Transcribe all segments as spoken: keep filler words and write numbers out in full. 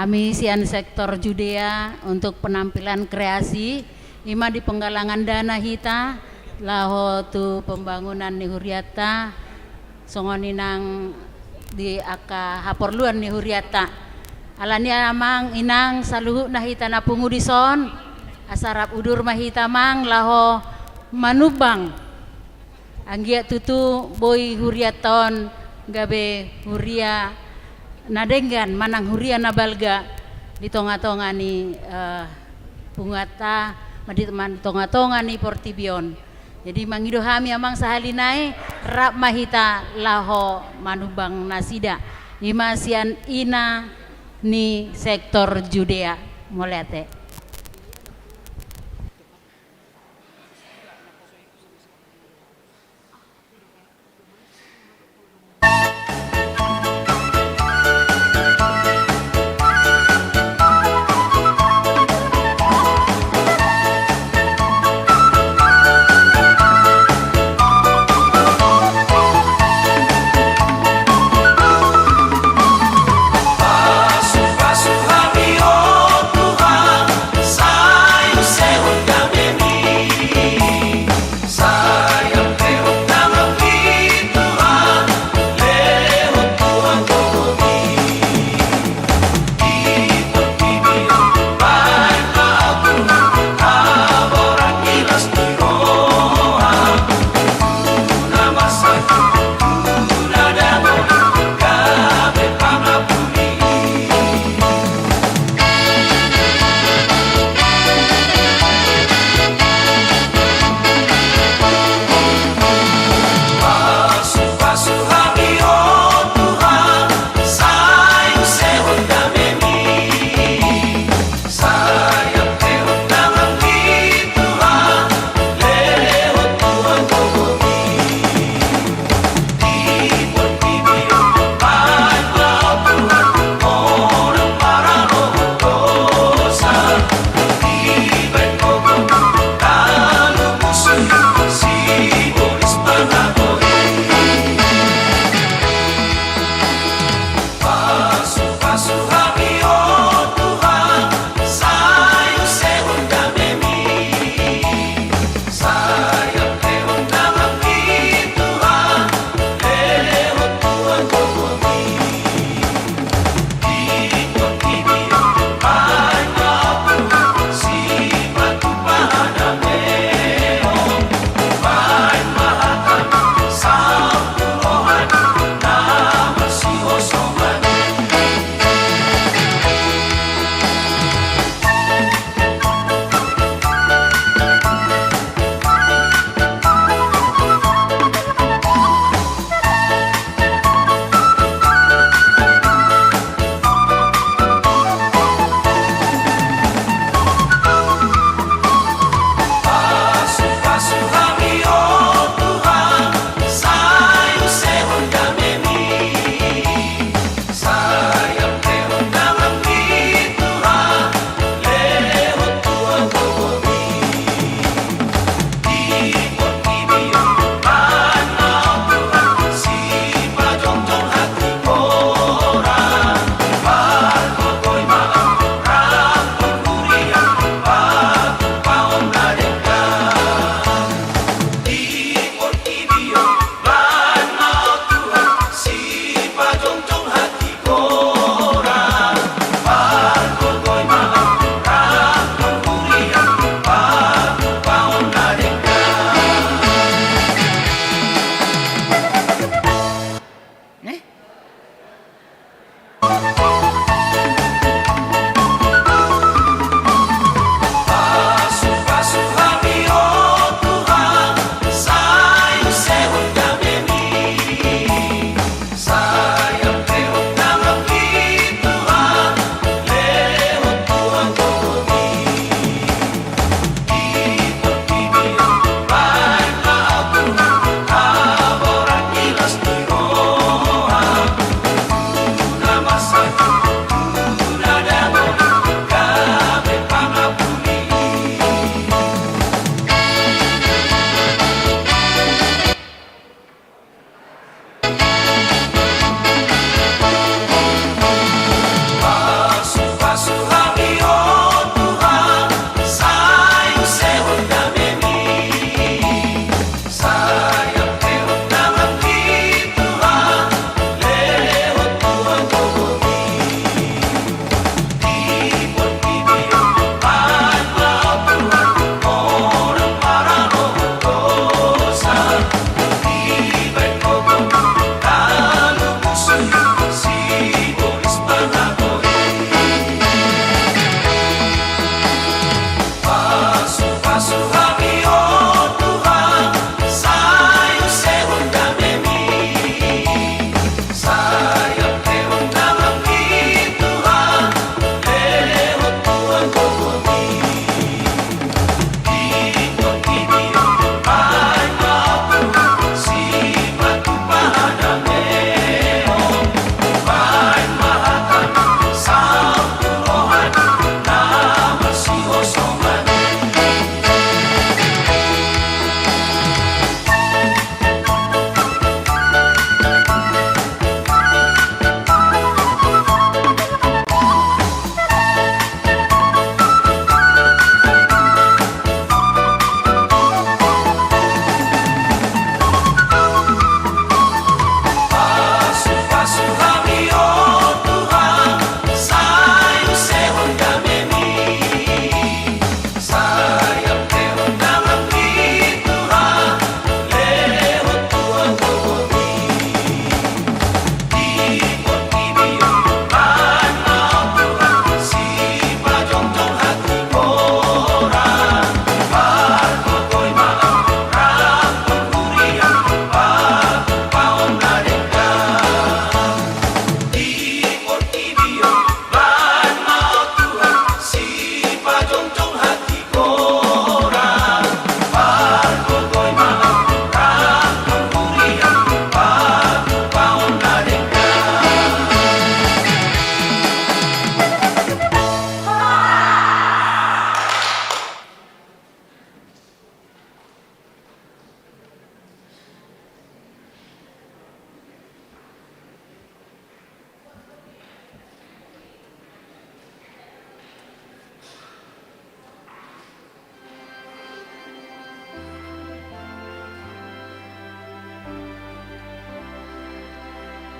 Kami sian sektor Judea untuk penampilan kreasi, ima di penggalangan dana hita, laho tu pembangunan ni hurianta, songon i nang di angka haporluan ni hurianta. Alani amang inang saluhutna hita na pungu dison, asa rap udur ma hita amang laho manumbang. Anggiat tutu boi hurianta on gabe huria na denggan manang huria na balga di tonga-tonga ni, eh, punguanta, ma di, ma di tonga-tonga ni portibi on. Jadi mangido hami amang sahali nai, rap ma hita laho manumbang nasida. Ima sian ina ni sektor Judea. Mauliate.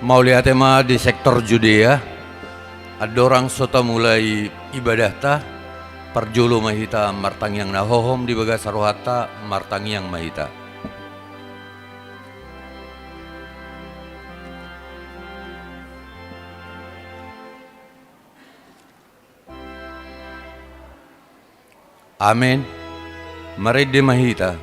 Mauliate ma di sektor Judea. Andorang so tamulai ibadahta, parjolo ma hita martangiang na hohom di bagasan rohanta, martangiang ma hita. Amen. Marende ma hita.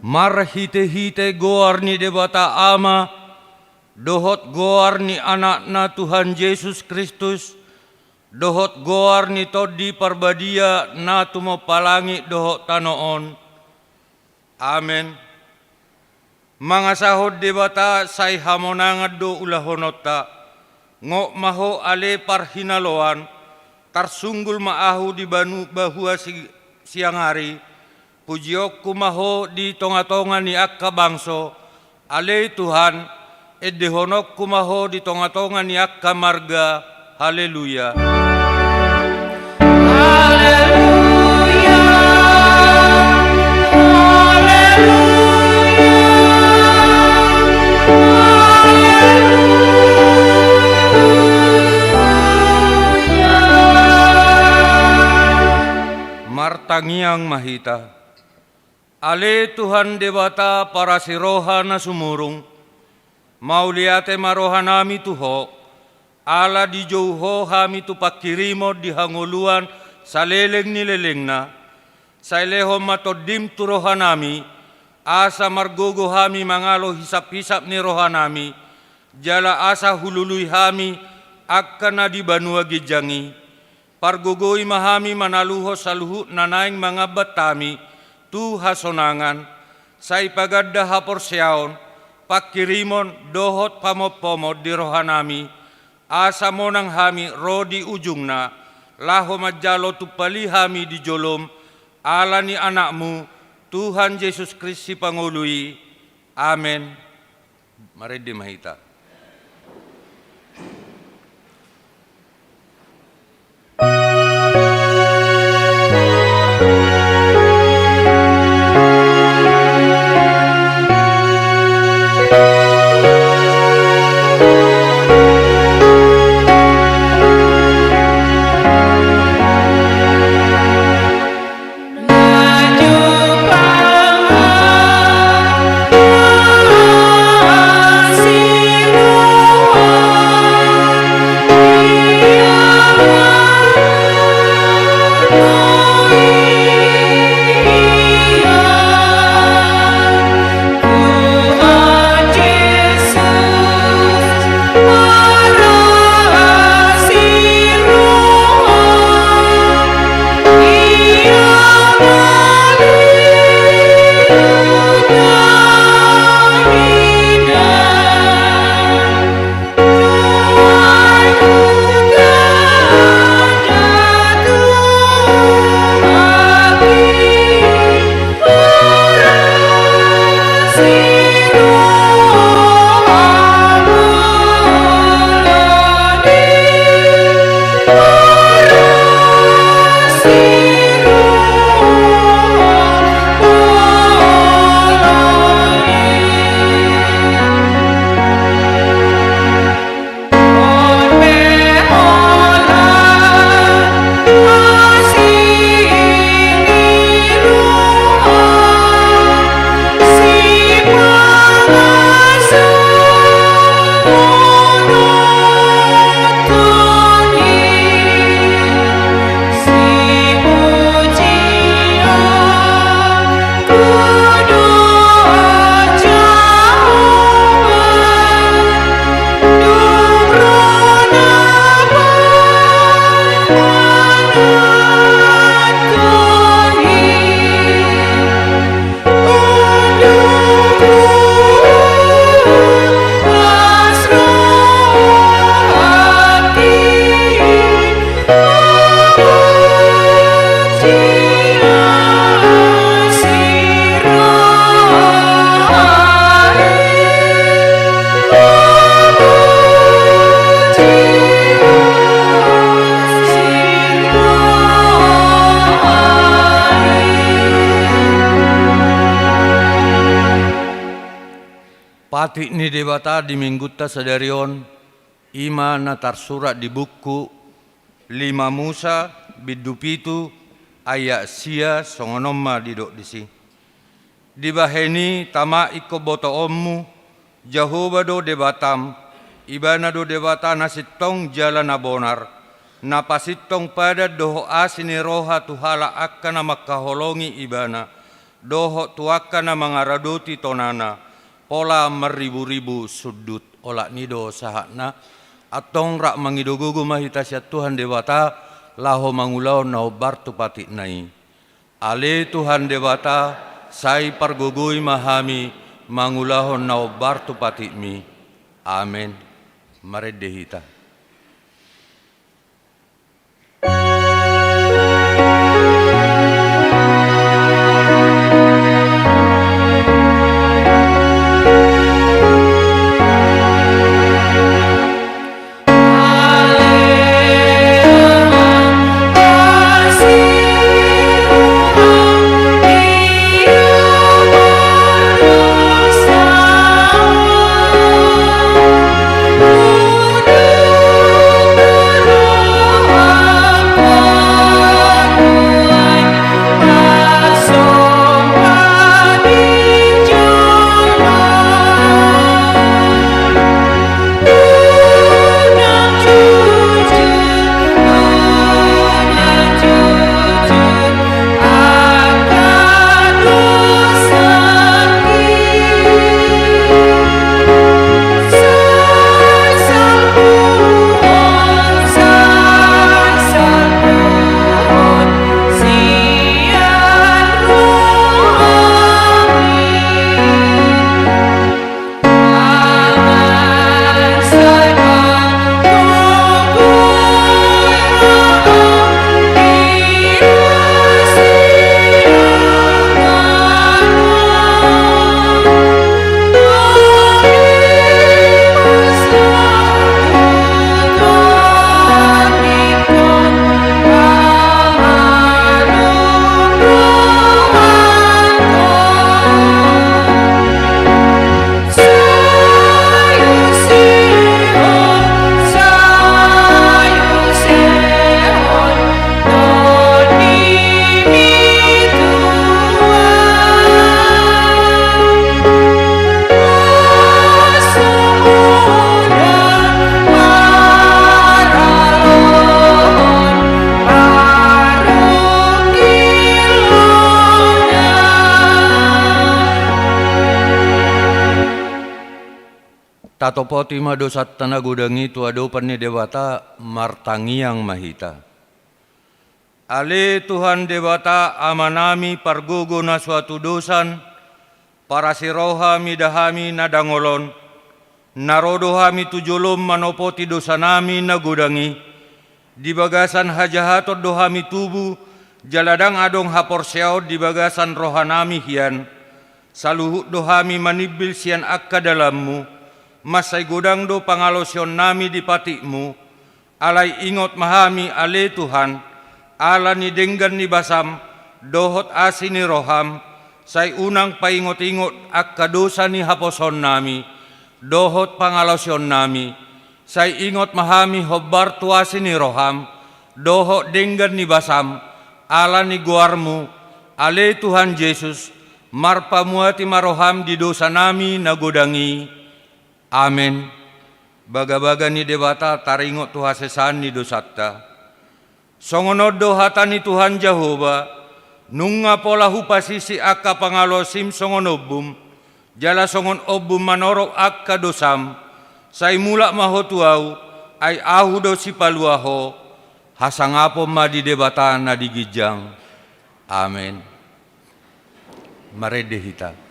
Marhitehite goar ni Debata Ama, dohot goar ni Anakna Tuhan Jesus Kristus, dohot goar ni Tondi Parbadia na tumompa langit dohot tano on. Amen. Mangasahon Debata sai hamonangan do ulahononta. Ngot ma ho ale parhinaloan, tarsunggul ma ahu di banu bahua si-, siang ari, pujionku ma ho di tongatonga ni angka bangso, ale Tuhan, endehononku ma ho di tongatonga ni angka marga. Haleluya. Haleluya. Haleluya. Haleluya. Martangiang ma hita. Ale Tuhan Debata parasi roha na sumurung, mauliate ma rohanami tu Ho, ala dijou Ho hami tu panghirimon di hangoluan saleleng ni lelengna. Sai lehon ma Tondim tu rohanami, asa margogo hami mangalo hisaphisap ni rohanami, jala asa hulului hami angka na di banua ginjang i. Pargogoi ma hami manaluhon saluhut na naeng mangambat hami tu hasonangan, sai paganda haporseaon, panghirimon dohot pamompomon di rohanami, asa monang hami ro di ujungna, laho manjalo tumpali hami di jolom, ala ni Anakmu, Tuhan Jesus Kristus Pangolu i. Amen. Marende ma hita. Patik ni Debata di Minggunta sadari on, i ma na tarsurat di buku lima Musa, bindu pitu, ayat sia, songon on ma didok disi. Dibahen i tama ingkon botoonmu, Jahowa do Debatam, Ibana do Debata na sintong jala na bonar, na pasintong padan dohot asi ni roha tu halak angka na mangkaholongi Ibana, dohot tu angka na mangaradoti tonana, pola marriburibu sundut. Olat ni do sahatna, antong rap mangido gogo ma hita sian Tuhan Debata, laho mangulahon na hombar tu patikna i. Ale Tuhan Debata, sai pargogoi ma hami mangulahon na hombar tu patikmi. Amen. Marende hita. Tatopoti ma dosanta na godang i tu adopan ni Debata, martangiang ma hita. Ale Tuhan Debata, Amanami pargogo na so hatudosan, parasi roha mida hami na dangol on, na ro do hami tu jolom manopoti dosanami na godang i, di bagasan hajahaton do hami tubu, jala ndang adong haporseaon di bagasan rohanami hian, saluhut do hami manimbil sian angka dalanmu, mansai godang do pangalaosionnami di patikmu, alai ingot ma hami ale Tuhan, ala ni denggan ni basam, dohot asi ni roham, sai unang paingot-ingot angka dosa ni haposoonnami, dohot pangalaosionnami, sai ingot ma hami hombar tu asi ni roham, dohot denggan ni basam, ala ni goarmu, ale Tuhan Jesus, marpamuati ma roham di dosanami na godang i. Amen. Bagabaga ni Debata taringot tu hasesaan ni dosanta. Songon on do hata ni Tuhan Jahowa, nunga pola hupasisi angka pangalaosim songon ombum, jala songon ombum manorop angka dosam, sai mulak ma ho tu ahu, ai ahu do sipalua ho, hasangapon ma di Debata na di ginjang. Amen. Marende hita.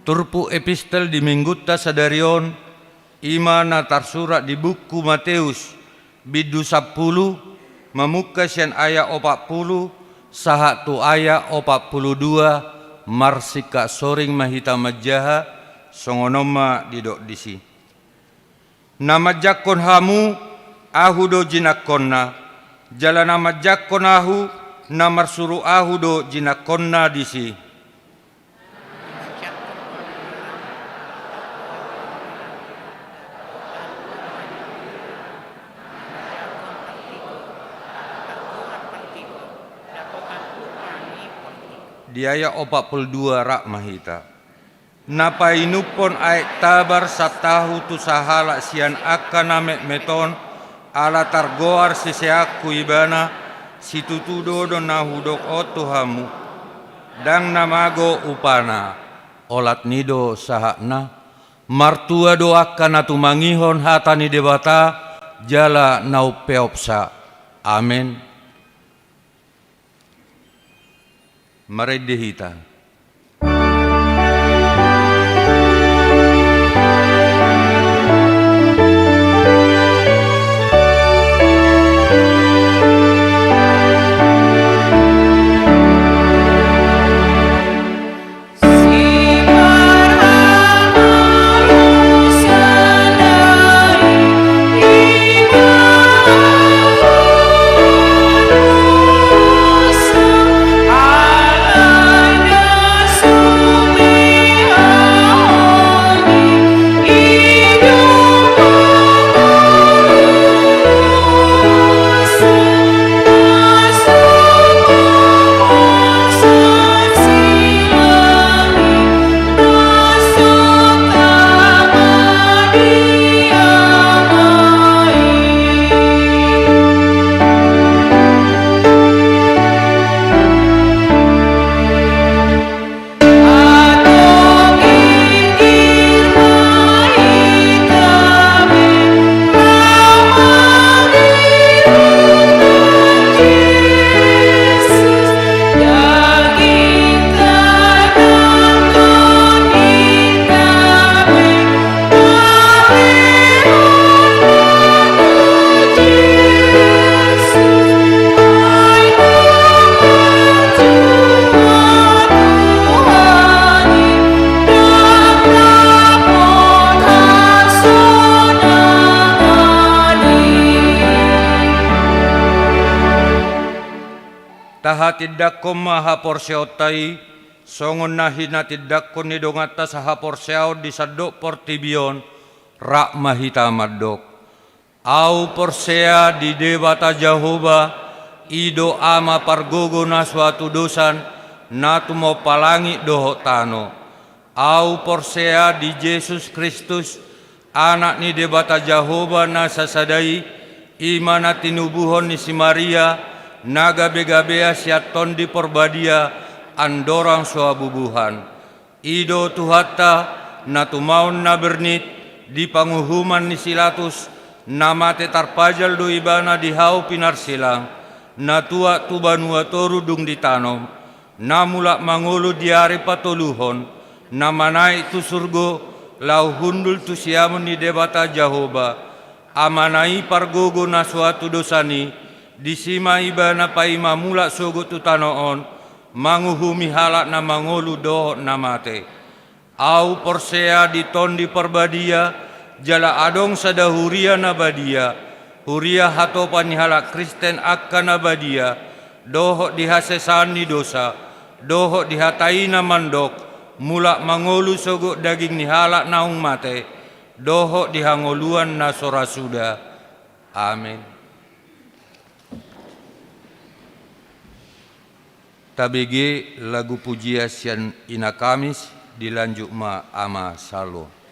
Turpuk epistel di Minggunta sadari on, i ma na tarsurat di buku Mateus, bindu sampulu, mamungka sian ayat opat pulu, sahat tu ayat opat pulu dua, marsingkat soring ma hita manjaha, songon on ma didok disi. Na manjangkon hamu, ahu do jinangkonna, jala na manjangkon ahu, na marsuru ahu do jinangkonna disi. Di ayat opat pulu dua rap ma hita. Na painumhon aek tabar santahu tu sahalak sian angka na metmet on, ala targoar siseanku ibana, situtu do na hudok on tu hamu. Ndang na mago upana, olat ni do sahatna, martua do angka na tumangihon hata ni Debata, jala na umpeopsa. Amen. Marende hita. Tahatindangkon ma haporseaonta i, songon na hinatindangkon ni donganta sahaporseaon di sandok portibi on, rap ma hita mandok. Ahu porsea di Debata Jahowa, i do Ama pargogo na so hatudosan, na tumompa langit dohot tano. Ahu porsea di Jesus Kristus, Anak ni Debata Jahowa na sasada i, i ma na tinubuhon ni si Maria, na gabegabea sian Tondi Parbadia, andorang so habubuhan. I do Tuhanta, na tumaon na bernit, di panguhuman ni si Pilatus, na mate tarpajal do ibana di hau pinarsilang, na tuat tu banua toru dung ditanom, na mulak mangolu di ari patoluhon, na manaek tu surgo, laho hundul tu siamun ni Debata Jahowa, Amana i pargogo na so hatudosan i, disi ma ibana paima mulak sogot tu tano on, manguhumi halak na mangolu dohot na mate. Ahu porsea di Tondi Parbadia, jala adong sada huria na badia, huria hatopan ni halak Kristen angka na badia, dohot di hasesaan ni dosa, dohot di hata i na mandok, mulak mangolu sogot daging ni halak naung mate, dohot di hangoluan na so ra suda. Amen. Tabege lagu pujian sian Ina Kamis, dilanjut ma Ama Salo.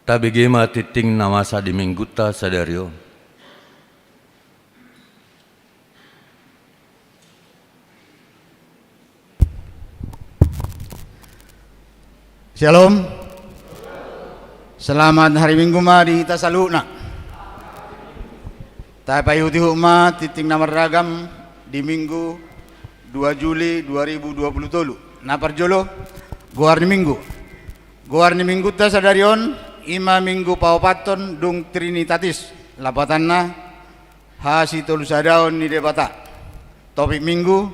Tabege ma tingting na masa di Mingguta sadari on. Syalom. Selamat hari Minggu ma di hita saluhutna. Tapaihutihut ma tingting na marragam di Minggu dua Juli dua ribu dua puluh tolu. Na parjolo, goar ni Minggu. Goar ni Mingguta sadari on, i ma Minggu paopathon dung Trinitatis, lapatanna hasitolusadaon ni Debata. Topik Minggu,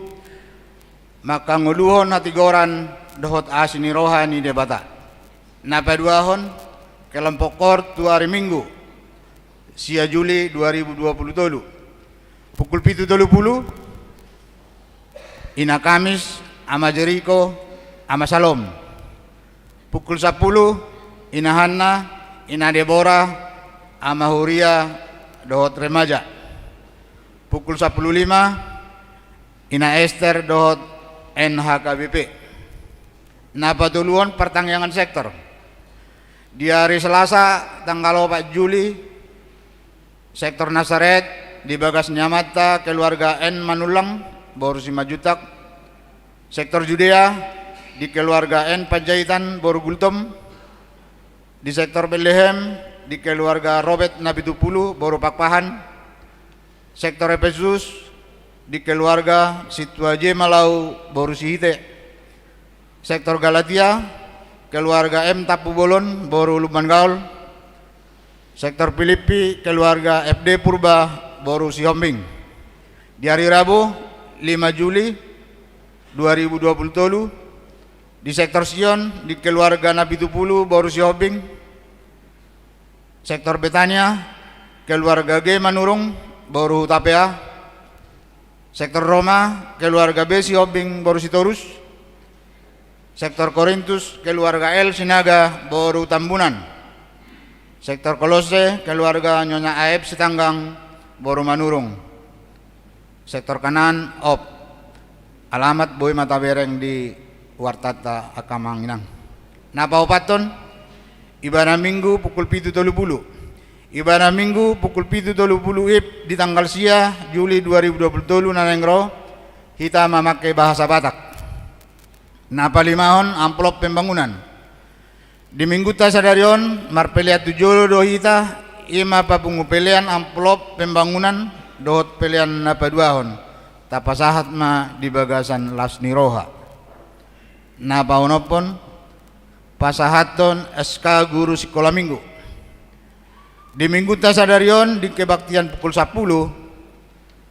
manghangoluhon hatigoran dohot asi ni roha ni Debata. Na paduahon, kelompok koor tu ari Minggu, sia Juli dua ribu dua puluh tolu. Pukul pitu tolu pulu, Ina Kamis, Ama Jeriko, Ama Salom. Pukul sampulu, Ina Hanna, Ina Debora, Ama Huria, dohot remaja. Pukul sampulu lima, Ina Ester dohot N H K B P. Na patoluhon, partangiangan sektor. Di ari Selasa tanggal opat Juli, sektor Nasaret, di bagas ni amanta keluarga N Manullang, boru Simanjuntak. Sektor Judea, di keluarga N Panjaitan, boru Gultom. Di sektor Betlehem, di keluarga Robert Napitupulu, boru Pakpahan. Sektor Epesus, di keluarga Sintua J Malau, boru Sihite. Sektor Galatia, keluarga M Tampubolon, boru Lumbangaol. Sektor Pilippi, keluarga F D Purba, boru Sihombing. Di ari Rabu, lima Juli dua ribu dua puluh tolu, di sektor Sion, di keluarga Napitupulu, boru Sihombing. Sektor Betania, keluarga G Manurung, boru Hutapea. Sektor Roma, keluarga B Sihombing, boru Sitorus. Sektor Korintus, keluarga L Sinaga, boru Tambunan. Sektor Kolosse, keluarga Nyonya A F Sitanggang, boru Manurung. Sektor Kanaan, op. Alamat boi ma tabereng di wartanta, angka amang inang. Na paopathon, ibana Minggu pukul pitu tolu pulu. Ibana Minggu pukul pitu tolu pulu, ib, di tanggal sia Juli dua ribu dua puluh tolu na naeng ro, hita mamangke bahasa Batak. Na palimahon, amplop pembangunan. Di Mingguta sadari on, marpelean tu jolo do hita, i ma papungu pelean amplop pembangunan dohot pelean na paduahon, tapasahat ma di bagasan las ni roha. Na paonomhon, pasahathon S K guru sikola Minggu. Di Mingguta sadari on, di kebaktian pukul sampulu,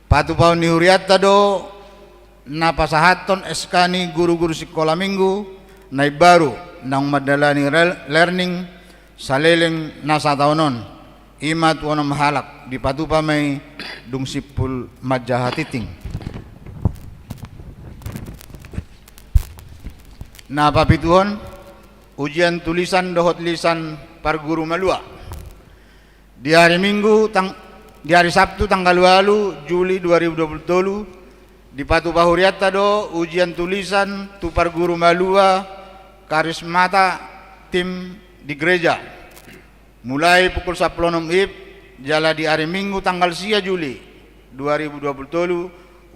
patupaon ni hurianta do na pasahathon S K ni guru-guru sikola Minggu na imbaru naung mandalani rel-, learning saleleng na sataon on, i ma tu onom halak, dipatupa ma i dung simpul manjaha tingting. Na papituhon, ujian tulisan dohot lisan parguru malua. Di ari Minggu tang-, di ari Sabtu tanggal ualu Juli dua ribu dua puluh tolu, dipatupa hurianta do ujian tulisan tu parguru malua Karismata tim di gereja. Mulai pukul sampulu onom ib, jala di ari Minggu tanggal sia Juli dua ribu dua puluh tolu,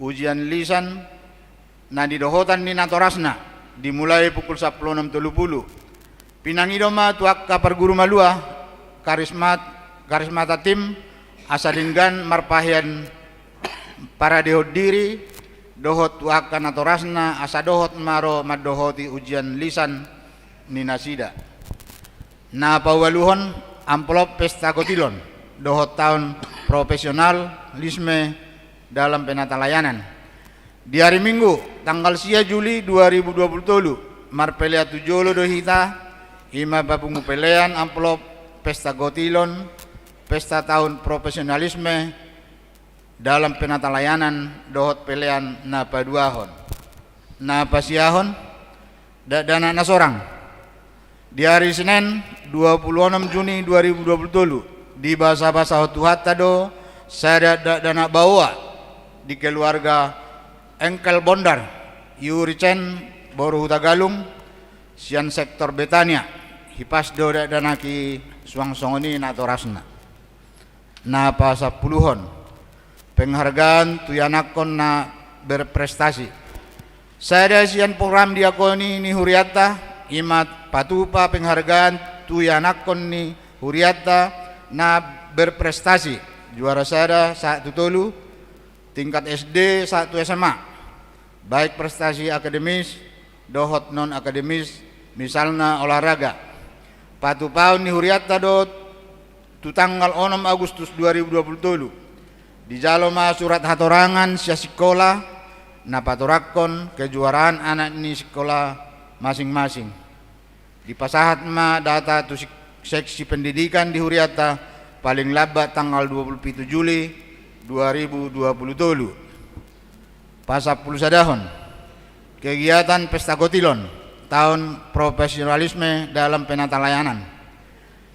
ujian lisan na nidohotan ni natorasna, dimulai pukul sampulu onom tolu pulu. Pinangido ma tu angka parguru malua, karismat-, karismata tim, asa denggan marpahean paradehon diri, dohot tu angka natorasna, asa dohot ma ro mandohoti ujian lisan ni nasida. Na paualuhon, amplop pesta kotilon dohot taon profesionalisme dalam penatalayanan. Di ari Minggu, tanggal sia Juli dua ribu dua puluh tolu, marpelean tu jolo do hita, i ma papungu pelean amplop pesta kotilon, pesta taon profesionalisme dalam penatalayanan dohot pelean na paduahon. Na pasiahon, dakdanak na sorang. Di ari Senen, dua pulu onom Juni dua ribu dua pulu tolu, dibasabasahon Tuhanta do sada dakdanak baoa di keluarga Engkel Bondar, Yuri Chen, boru Hutagalung, sian sektor Betania, Hipas do dakdanak i suang songon i natorasna. Na pasampuluhon, penghargaan tu ianakhon na berprestasi. Sada sian program diakoni ni hurianta, i ma patupa penghargaan tu ianakhon ni hurianta na berprestasi, juara sada sahat tu tolu, tingkat S D sahat tu S M A, baik prestasi akademis dohot non akademis, misalna olahraga. Patupaon ni hurianta do tu tanggal onom Agustus dua ribu dua puluh tolu. Dijalo ma surat hatorangan sian sikola na patoranghon kejuaraan anak ni sikola masing-masing. Dipasahat ma data tu sik-, seksi pendidikan di hurianta paling lambat tanggal dua puluh pitu Juli dua ribu dua puluh tolu. Pasampulusadahon, kegiatan pesta kotilon, tahun profesionalisme dalam penatalayanan.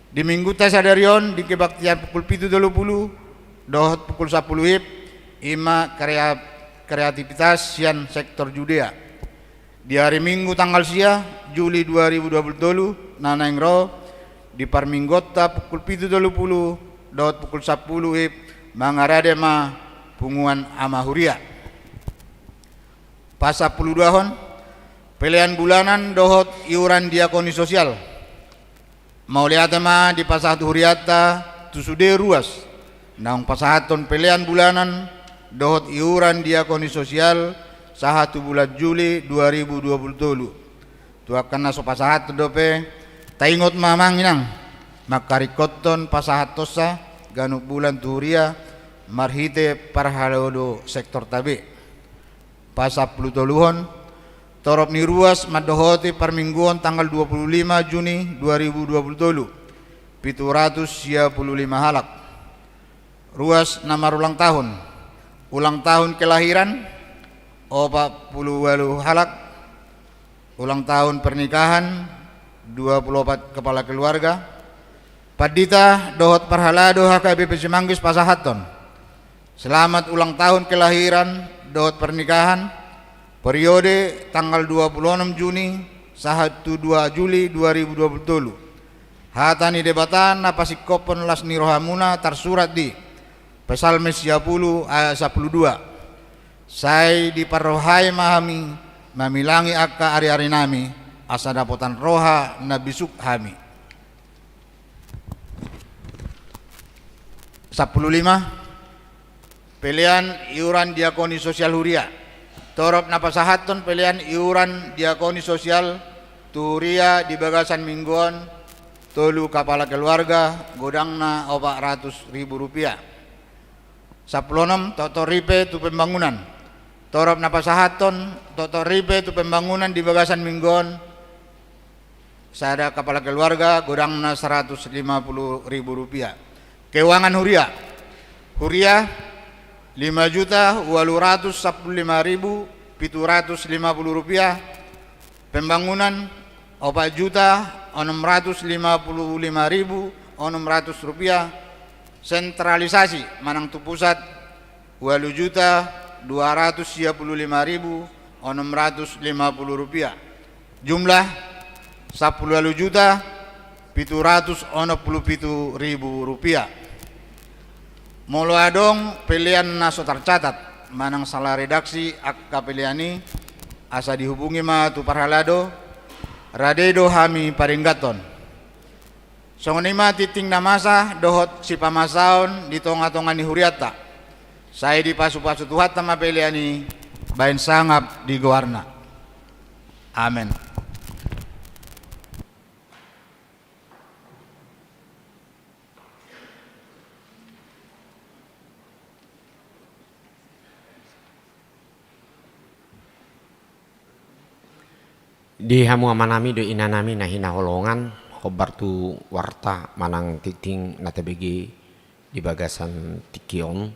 Di minggunta sadari on di kebaktian pukul pitu tolu pulu dohot pukul sampulu I P, i ma krea-, kreativitas sian sektor Judea. Di ari Minggu tanggal sia Juli dua ribu dua puluh tolu na naeng ro, di parmingguonta pukul pitu tolu pulu dohot pukul sampulu I P, mangarade ma punguan ama huria. Pasampuluduahon, pelean bulanan dohot iuran diakoni sosial. Mauliate ma dipasahat hurianta tu sude ruas naung pasahathon pelean bulanan dohot iuran diakoni sosial sahat tu bulan Juli dua ribu dua puluh tolu. Tu angka na so pasahathon dope, taingot ma amang inang, mangkaringkothon pasahathonsa ganup bulan tu huria marhite parhalado sektorta be. Pasampulutoluhon, torop ni ruas mandohoti parmingguon tanggal dua puluh lima Juni dua ribu dua puluh tolu, pitu ratus sia puluh lima halak. Ruas na marulang tahun, ulang tahun kelahiran, opat puluh ualu halak, ulang tahun pernikahan, dua puluh opat kepala keluarga. Pandita dohot parhalado H K B P Simanggis pasahathon selamat ulang tahun kelahiran dohot pernikahan, periode tanggal dua puluh onom Juni sahat tu dua Juli dua ribu dua puluh tolu. Hata ni Debata na pasingkophon las ni rohamuna tarsurat di Psalmen sia pulu ayat sampulu dua. Sai diparrohai ma hami mamilangi angka ariarinami, asa dapotan roha na bisuk hami. Sampulu lima, pelean iuran diakoni sosial huria. Torop na pasahathon pelean iuran diakoni sosial tu huria di bagasan minggu on, tolu kapala keluarga, godangna opat ratus ribu rupiah. Sampulu onom, toktok ripe tu pembangunan. Torop na pasahathon toktok ripe tu pembangunan di bagasan minggu on, sada kapala keluarga, godangna saratus lima pulu ribu rupiah. Keuangan huria. Huria, lima juta ualu ratus sampulu lima ribu pitu ratus lima pulu rupiah. Pembangunan, opat juta onom ratus lima pulu lima ribu onom ratus rupiah. Sentralisasi manang tu pusat, ualu juta dua ratus sia pulu lima ribu onom ratus lima pulu rupiah. Jumlah, sampulu ualu juta pitu ratus onom pulu pitu ribu rupiah. Molo adong pelean na so tarcatat manang sala redaksi angka pelean i, asa dihubungi ma tu parhalado, rade do hami paringgathon. Songon i ma tingting na masa dohot sipamasaon di tonga-tonga ni hurianta. Sai dipasupasu Tuhanta ma pelean i bahen sangap di goarna. Amen. Di hamu amanami dohot inanami na hinaholongan, hombar tu warta manang tingting na tabege di bagasan tingki on,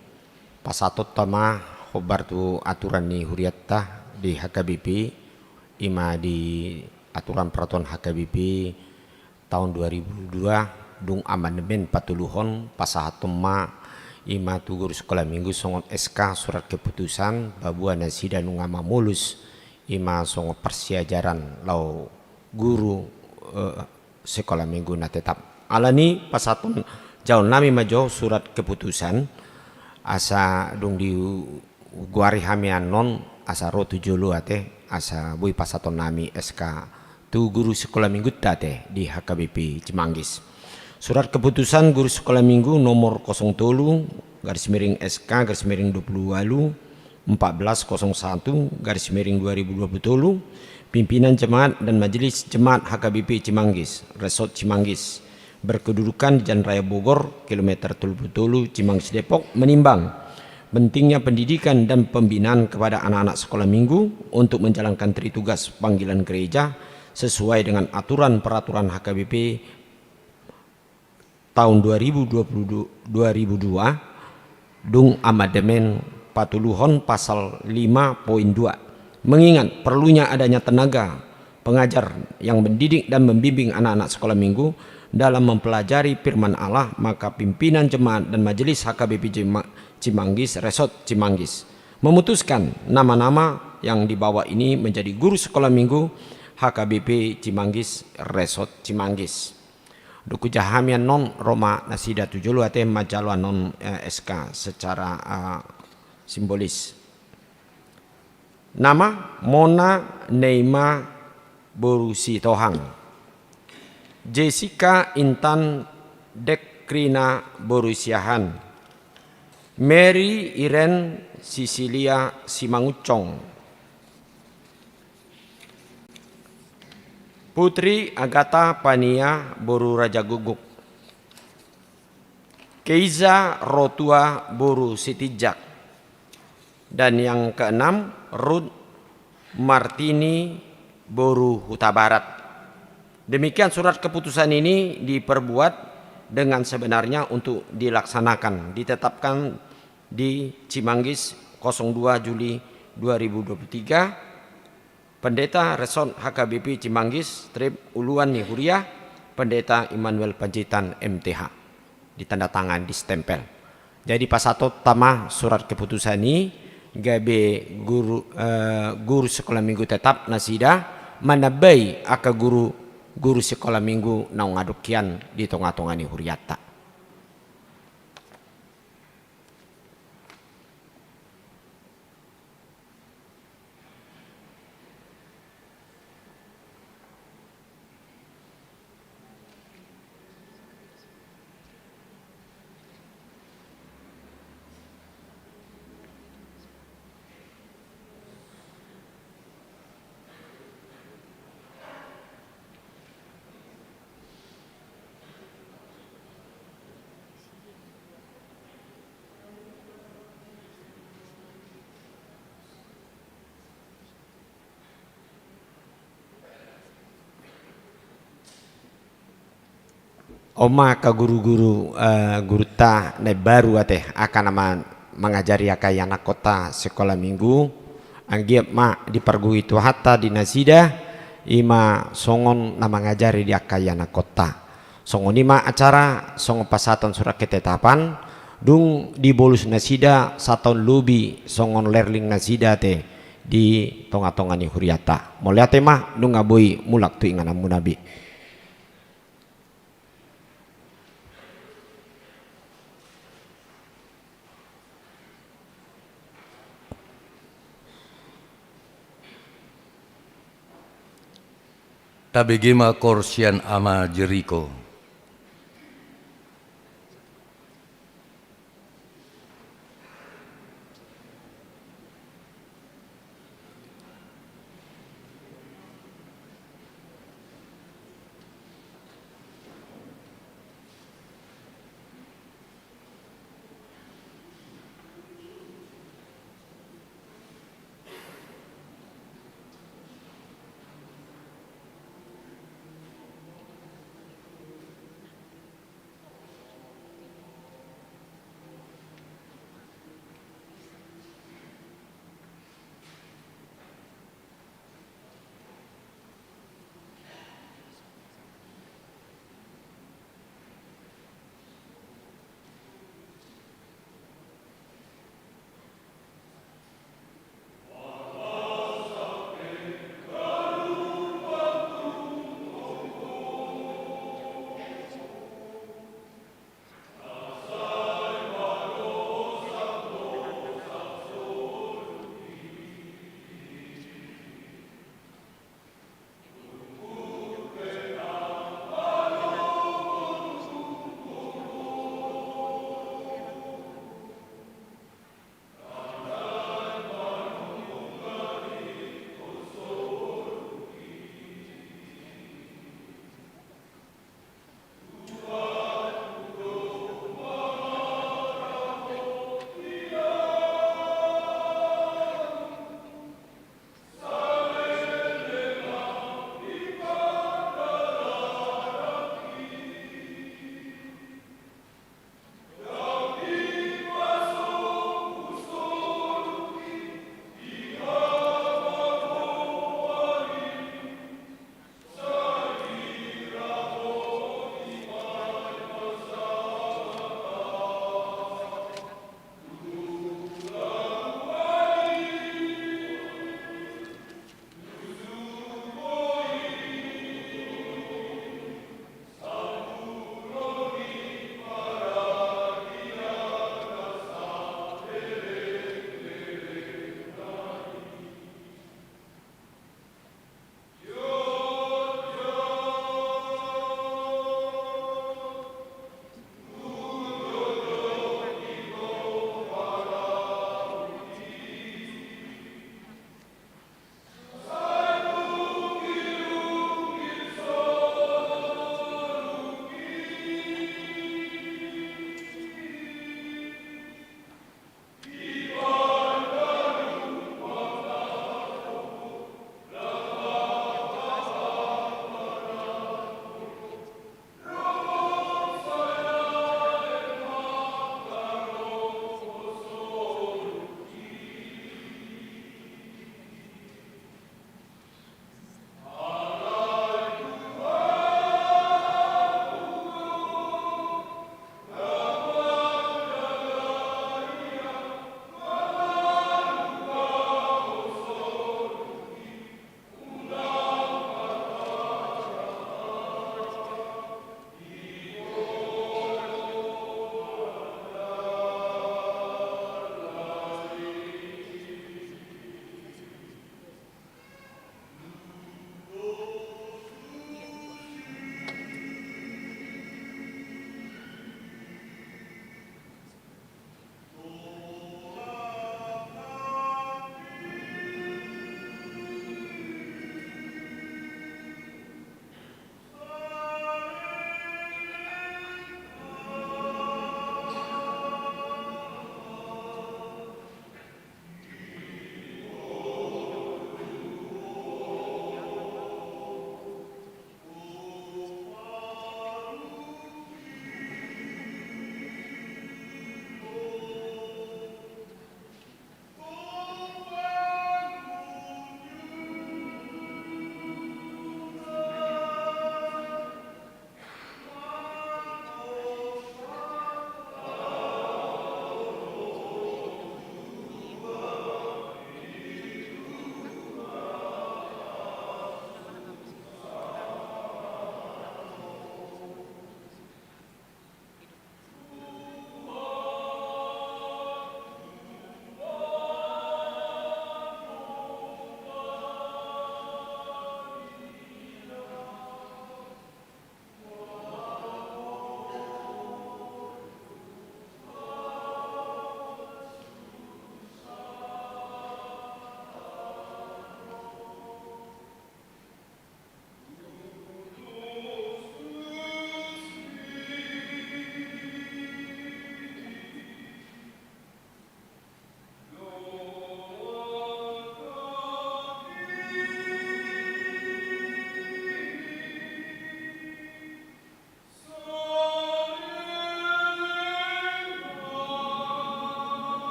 pasahatonta ma hombar tu aturan ni hurianta di H K B P, i ma di aturan peraturan H K B P tahun dua ribu dua, dung amandemen patoluhon, pasahaton ma, i ma tu guru sikola minggu songon S K, surat keputusan, paboa nasida nunga mamolus, i ma songon parsiajaran laho guru, eh, sekolah minggu na tetap. Alani pasahaton, jaol nami ma jo surat keputusan, asa dung digoari hami annon, asa ro tu jolo ate, asa boi pasahaton nami S K tu guru sekolah minggunta ate di H K B P Cimanggis. Surat keputusan guru sekolah minggu nomor kosong tolu garis miring S K garis miring dua puluh walu, empat belas kosong satu garis miring dua ribu dua puluh tolu, pimpinan jemaat dan majelis jemaat H K B P Cimanggis, Resort Cimanggis, berkedudukan di Jalan Raya Bogor, kilometer tolu puluh tolu, Cimanggis, Depok, menimbang pentingnya pendidikan dan pembinaan kepada anak-anak sekolah minggu untuk menjalankan tri tugas panggilan gereja sesuai dengan aturan peraturan H K B P tahun dua ribu dua puluh dua, dua ribu dua, dung amandemen patoluhon pasal lima poin dua. Mengingat perlunya adanya tenaga pengajar yang mendidik dan membimbing anak-anak sekolah minggu dalam mempelajari firman Allah, maka pimpinan jemaat dan majelis H K B P Cima-, Cimanggis, Resort Cimanggis, memutuskan nama-nama yang di bawah ini menjadi guru sekolah minggu H K B P Cimanggis, Resort Cimanggis. Dung hujaha hami annon, ro ma nasida tu jolo ate manjalo annon, eh, S K secara, eh, simbolis. Nama: Mona Neima boru Sitohang, Jessica Intan Dekrina boru Siahaan, Mary Irene Sisilia Simangunsong, Putri Agata Pania boru Rajagukguk, Keiza Rotua boru Sitinjak, dan yang keenam, Ruth Martini boru Hutabarat. Demikian surat keputusan ini diperbuat dengan sebenarnya untuk dilaksanakan, ditetapkan di Cimanggis, kosong dua Juli dua ribu dua puluh tiga, Pendeta Resort H K B P Cimanggis, strip uluan ni huria, Pendeta Immanuel Panjaitan, M T H. Ditanda tangan, distempel. Jadi pasahatonta ma surat keputusan i, gabe guru, eh, guru sekolah minggu tetap nasida, manambai angka guru, guru sekolah minggu naung adong hian di tonga-tonga ni hurianta. On ma angka guru-guru, eh, gurunta na imbaru ate, angka na ma-, mangajari angka ianakhonta sekolah minggu, anggiat ma dipargogoi Tuhanta di nasida, i ma songon na mangajari di angka ianakhonta. Songon i ma acara, songon pasahaton surat ketetapan, dung dibolus nasida sataon lobi songon lerling nasida ate di tonga-tonga ni hurianta. Mauliate ma, nunga boi mulak tu ingananmuna be. Tabege ma koor sian Ama Jeriko.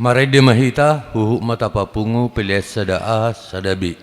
Marende ma hita, huhut ma tapapungu pelean sada A, sada B.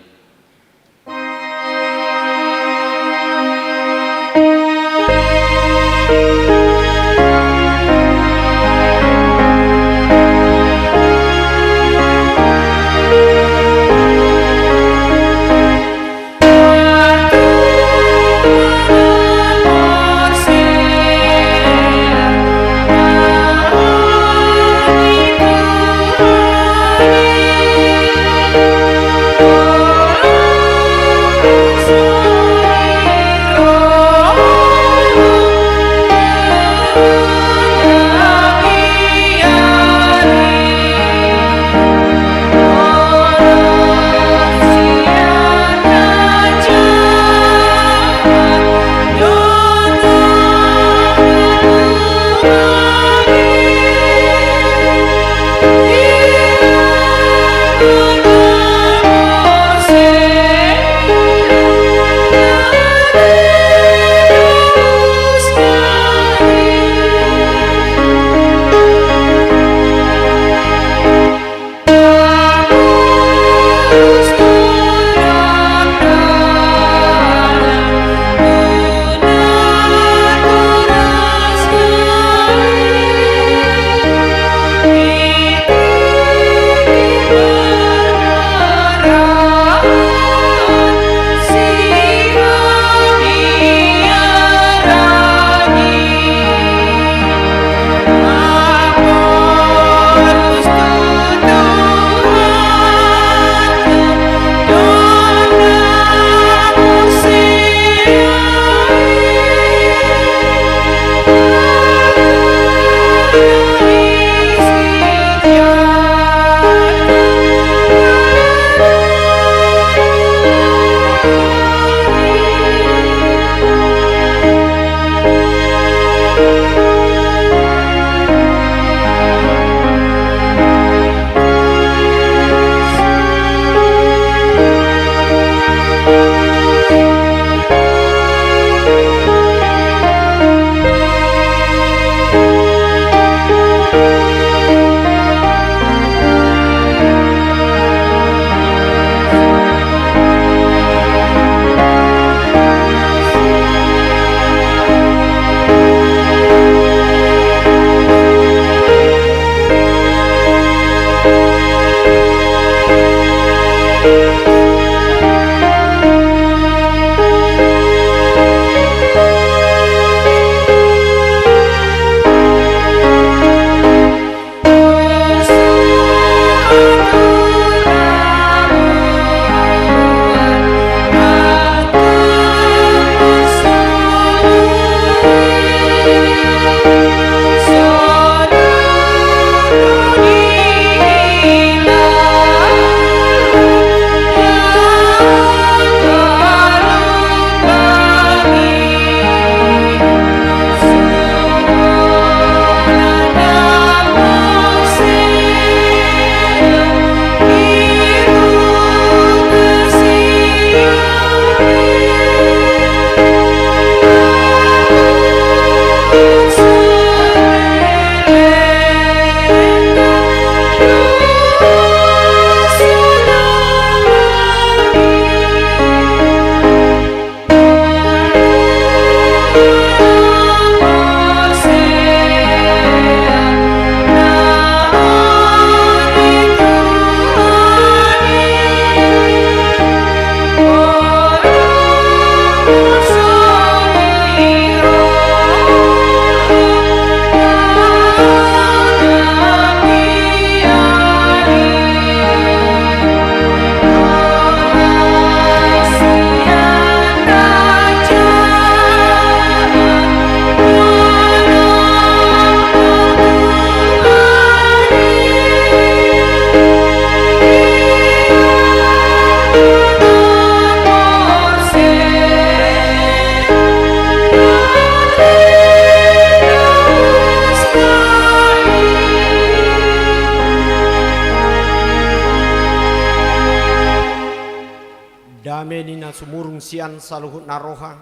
Dame ni na sumurung sian saluhut na roha,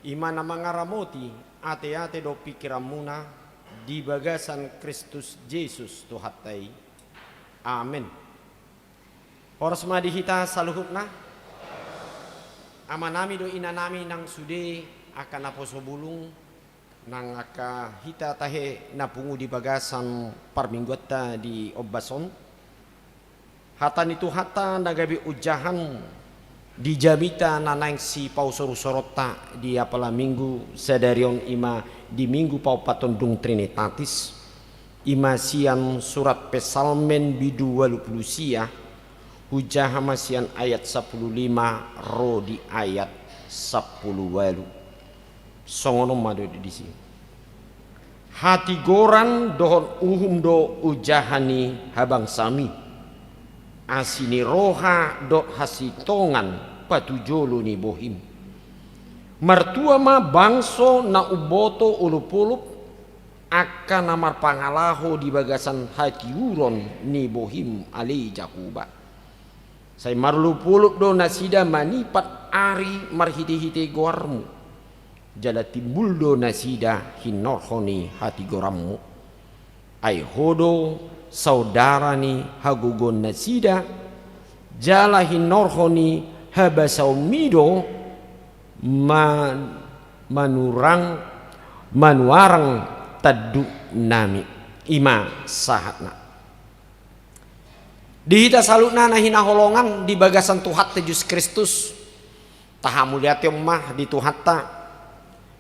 i ma na mangaramoti ateate dohot pingkiranmuna di bagasan Kristus Jesus Tuhanta i. Amen. Horas ma di hita saluhutna. Amanami dohot inanami nang sude angka naposo bulung, nang angka hita tahe na pungu di bagasan parmingguanta di ombas on. Hata ni Tuhanta na gabe ojahan di jamita na naeng sipausor-usoronta di apala minggu sadari on, i ma di minggu paompathon dung Trinitatis, i ma sian surat Psalmen bindu ualu pulu sia, hujaha ma sian ayat sampulu lima ro di ayat sampulu ualu. Songon on ma do disi. Hatigoran dohot uhum do ojahan ni habangsami, asi ni roha dohot hasintongan patujolo ni bohim. Martua ma bangso na umboto olop-olop, angka na marpangalaho di bagasan hatiuron ni bohim, ale Jahowa. Sai marolop-olop do nasida manipat ari marhite-hite goarmu, jala timbul do nasida hinorhon ni hatigoranmu. Ai ho do saudara ni hagogoon nasida, jala hinorhon ni habasaonmi do ma-, manurang, manuarang tanduknami. I ma sahatna. Di hita saluhutna na hinaholongan di bagasan Tuhanta Jesus Kristus, tahamauliatehon ma di Tuhanta.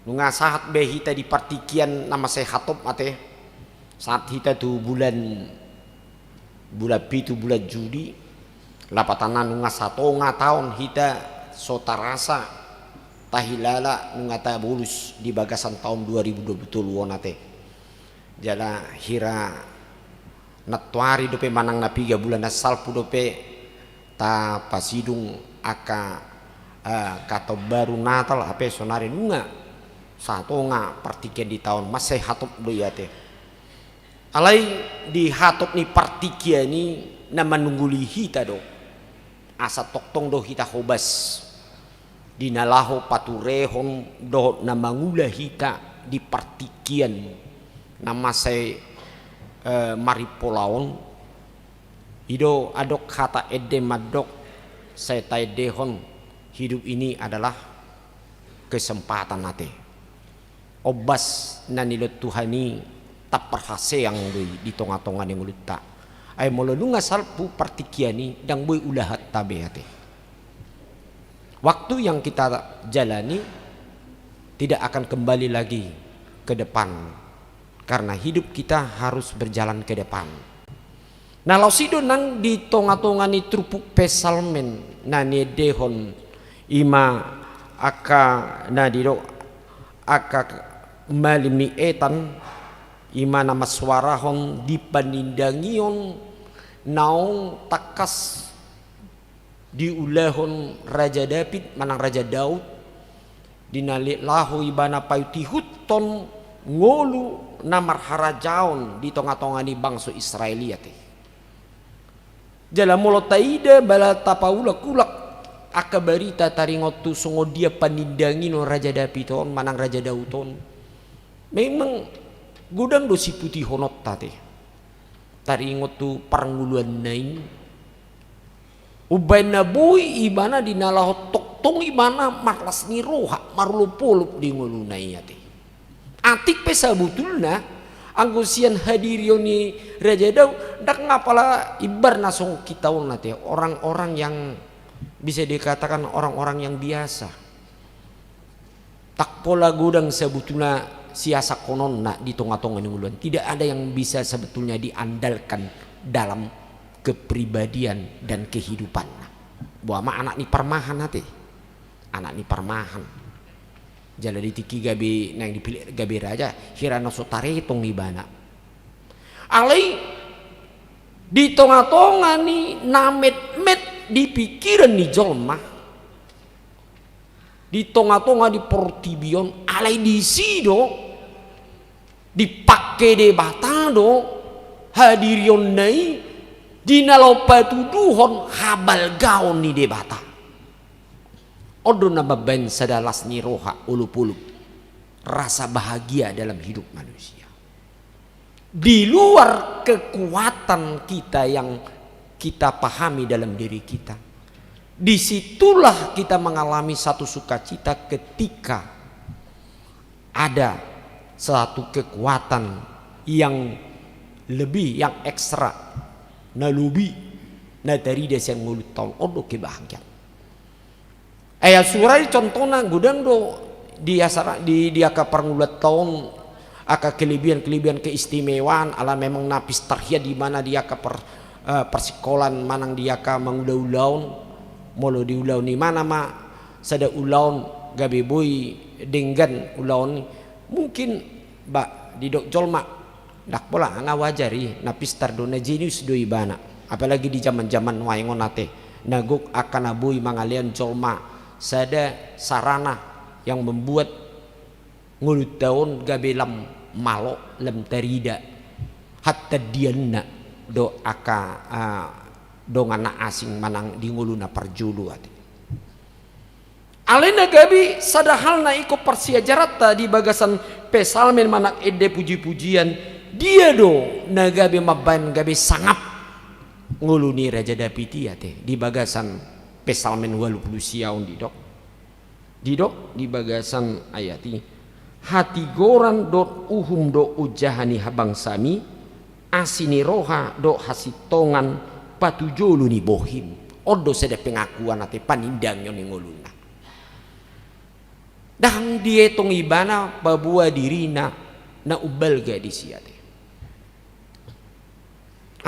Nunga sahat be hita di partingkian na mansai hatop ate. Sahat hita tu bulan, bulan pitu, bulan Juli. Lapatanna nunga satonga taon hita so tarasa, tahilala nunga tabolus di bagasan taon dua ribu dua puluh tolu on ate. Jala hira nantoari dope manang na piga bulan na salpu dope tapasidung angka, eh, angka taon baru, Natal, hape sonari nunga satonga partingkian di taon, mansai hatop do i ate. Alai di hatop ni partingkian i na manungguli hita do. Asa tongtong do hita hobas di na laho paturehon dohot na mangula hita di partingkian na mansai, eh, marimpolahon. I do adong hata ende mandok, sai taendehon, hidup ini adalah kesempatan ate. Ombas na nilehon Tuhan i taparhaseang do i di tonga-tonga ni ngolunta. Ai molo nunga salpu partingkian i, ndang boi ulahanta be ate. Waktu yang kita jalani tidak akan kembali lagi ke depan, karena hidup kita harus berjalan ke depan. Na laos i do nang di tonga-tonga ni turpuk Psalmen na niendehon, i ma angka na didok angka malim ni etan, i ma na mansuarahon di panindangion naung tangkas diulahon Raja Daud manang Raja Daud, di na laho ibana paihut-ihuthon ngolu na marharajaon di tonga-tonga ni bangso Israel i ate. Jala molo taida bala tapaulak-ulak angka barita taringot tu songon dia panindangion Raja Daud on manang Raja Daud on, memang godang do siputihononta ate. Taringot tu parngoluanna i, umbahen na boi ibana di na laho tongtong ibana marlas ni roha, marolop-olop di ngoluna i ate. Atik pe sabotulna, anggo sian hadirion ni Raja Daud, ndang apala imbar na songon hita on ate, orang-orang yang bisa dikatakan orang-orang yang biasa. Ndang pola godang sabotulna siasakhononna di tonga-tonga ni ngoluan. Tidak ada yang bisa sebetulnya diandalkan dalam kepribadian dan kehidupanna. Boha ma anak ni parmahan ate. Anak ni parmahan. Jala di tingki gabe, naeng dipillit gabe raja, hira na so taretong ibana. Alai di tonga-tonga ni na metmet di pikiran ni jolma, di tonga-tonga ni portibi on, alai disi do dipangke Debata do hadirionna i di na laho patuduhon habalgaon ni Debata. On do na mambahen sada las ni roha, olop-olop, rasa bahagia dalam hidup manusia. Di luar kekuatan kita yang kita pahami dalam diri kita. Disitulah kita mengalami satu sukacita ketika ada satu kekuatan yang lebih, yang ekstra, na lobi, na tarida sian ngolunta on, on do kebahagiaan. Ai sura i contohna godang do di acara, di, di angka parngoluanta on, angka kelebihan-kelebihan keistimewaan, ala memang na pistar hian di mana di angka par-, eh, parsikolaan manang di angka mangula ulaon, molo di ulaon i mana ma sada ulaon gabe boi denggan ulaon i. Mungkin ba didok jolma, ndang pola na wajar i, na pistar do, na jenius do ibana. Apalagi di jaman-jaman nuaeng on ate, na gok angka na boi mangalehon jolma sada sarana yang membuat ngolunta on gabe lam malo, lam tarida hatandianna dohot angka, ah, dongan na asing manang di ngolu na parjolo ate. Alai na gabe sada hal na ingkon parsiajaranta di bagasan Psalmen manang ende puji-pujian, dia do na gabe mambahen gabe sangap ngolu ni Raja Daud i ate, di bagasan Psalmen ualu pulu sia on didok. Didok di bagasan ayat i, hatigoran dohot uhum do ojahan ni habangsami, asi ni roha dohot hasintongan patujolo ni bohim. On do sada pengakuan ate, panindangion ni ngoluna. Ndang dietong ibana paboa dirina na umbalga disi ate.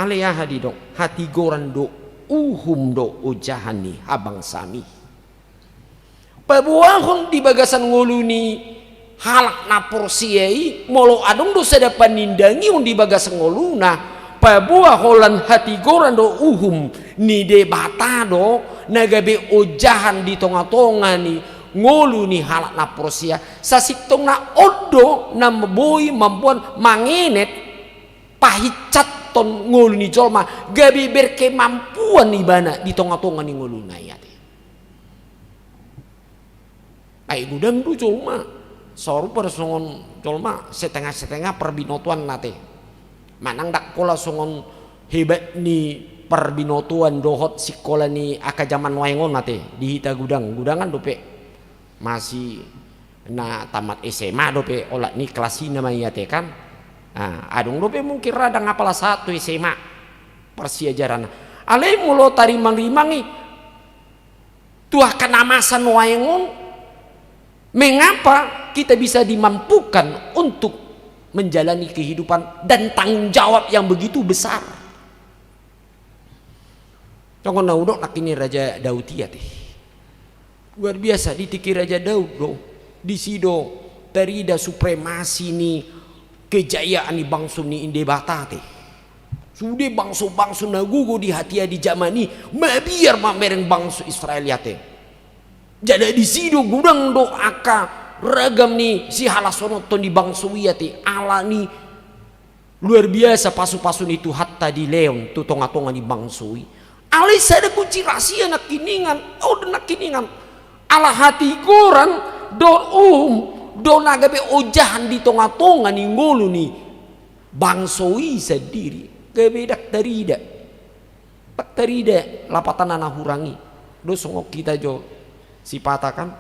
Alai aha didok, hatigoran do uhum do ojahan ni habangsami. Paboahon di bagasan ngolu ni halak na porsea i, molo adong do sada panindangion di bagasan ngoluna, paboa holan hatigoran do uhum ni Debata do na gabe ojahan di tonga-tonga ni ngolu ni halak na porsea, sasintongna on do na boi mamboan mangenet pahinsathon ngolu ni jolma, gabe berkemampuan ibana di tonga-tonga ni ngoluna i ate. Ai godang do jolma, sarupa do songon jolma setengah-setengah parbinotoanna ate. Manang ndang pola songon hebat ni parbinotoan dohot sikola ni angka jaman nuaeng on ate, di hita godang, godangan dope masih na tamat S M A dope olat ni kelas i nama i ate kan. Ah, adong dope mungkin ra ndang apala sahat tu S M A parsiajaranna. Alai molo tarimang-rimang i tu angka na masa nuaeng on, mengapa kita bisa dimampukan untuk menjalani kehidupan dan tanggung jawab yang begitu besar? Songon na hudok nangkin ni Raja Daud i ate. Luar biasa di tingki Raja Daud do. Disi do tarida supremasi ni kejayaan ni bangso ni Debata ate. Sude bangso-bangso na gogo di hatiha di jaman i mabiar mamereng bangso Israel i ate. Jala disi do godang do angka ragam ni sihalashononhon ni bangso i ate, ala ni luar biasa pasu-pasu ni Tuhanta dilehon tu tonga-tonga ni bangso i. Alai sada kunci rahasia nangkiningan, oh nangkiningan. Ala hatigoran dohot uhum do na gabe ojahan di tonga-tonga ni ngolu ni bangso i sandiri, gabe ndang tarida. Ndang tarida lapatanna na hurang i. Do songon hita jo sipata kan.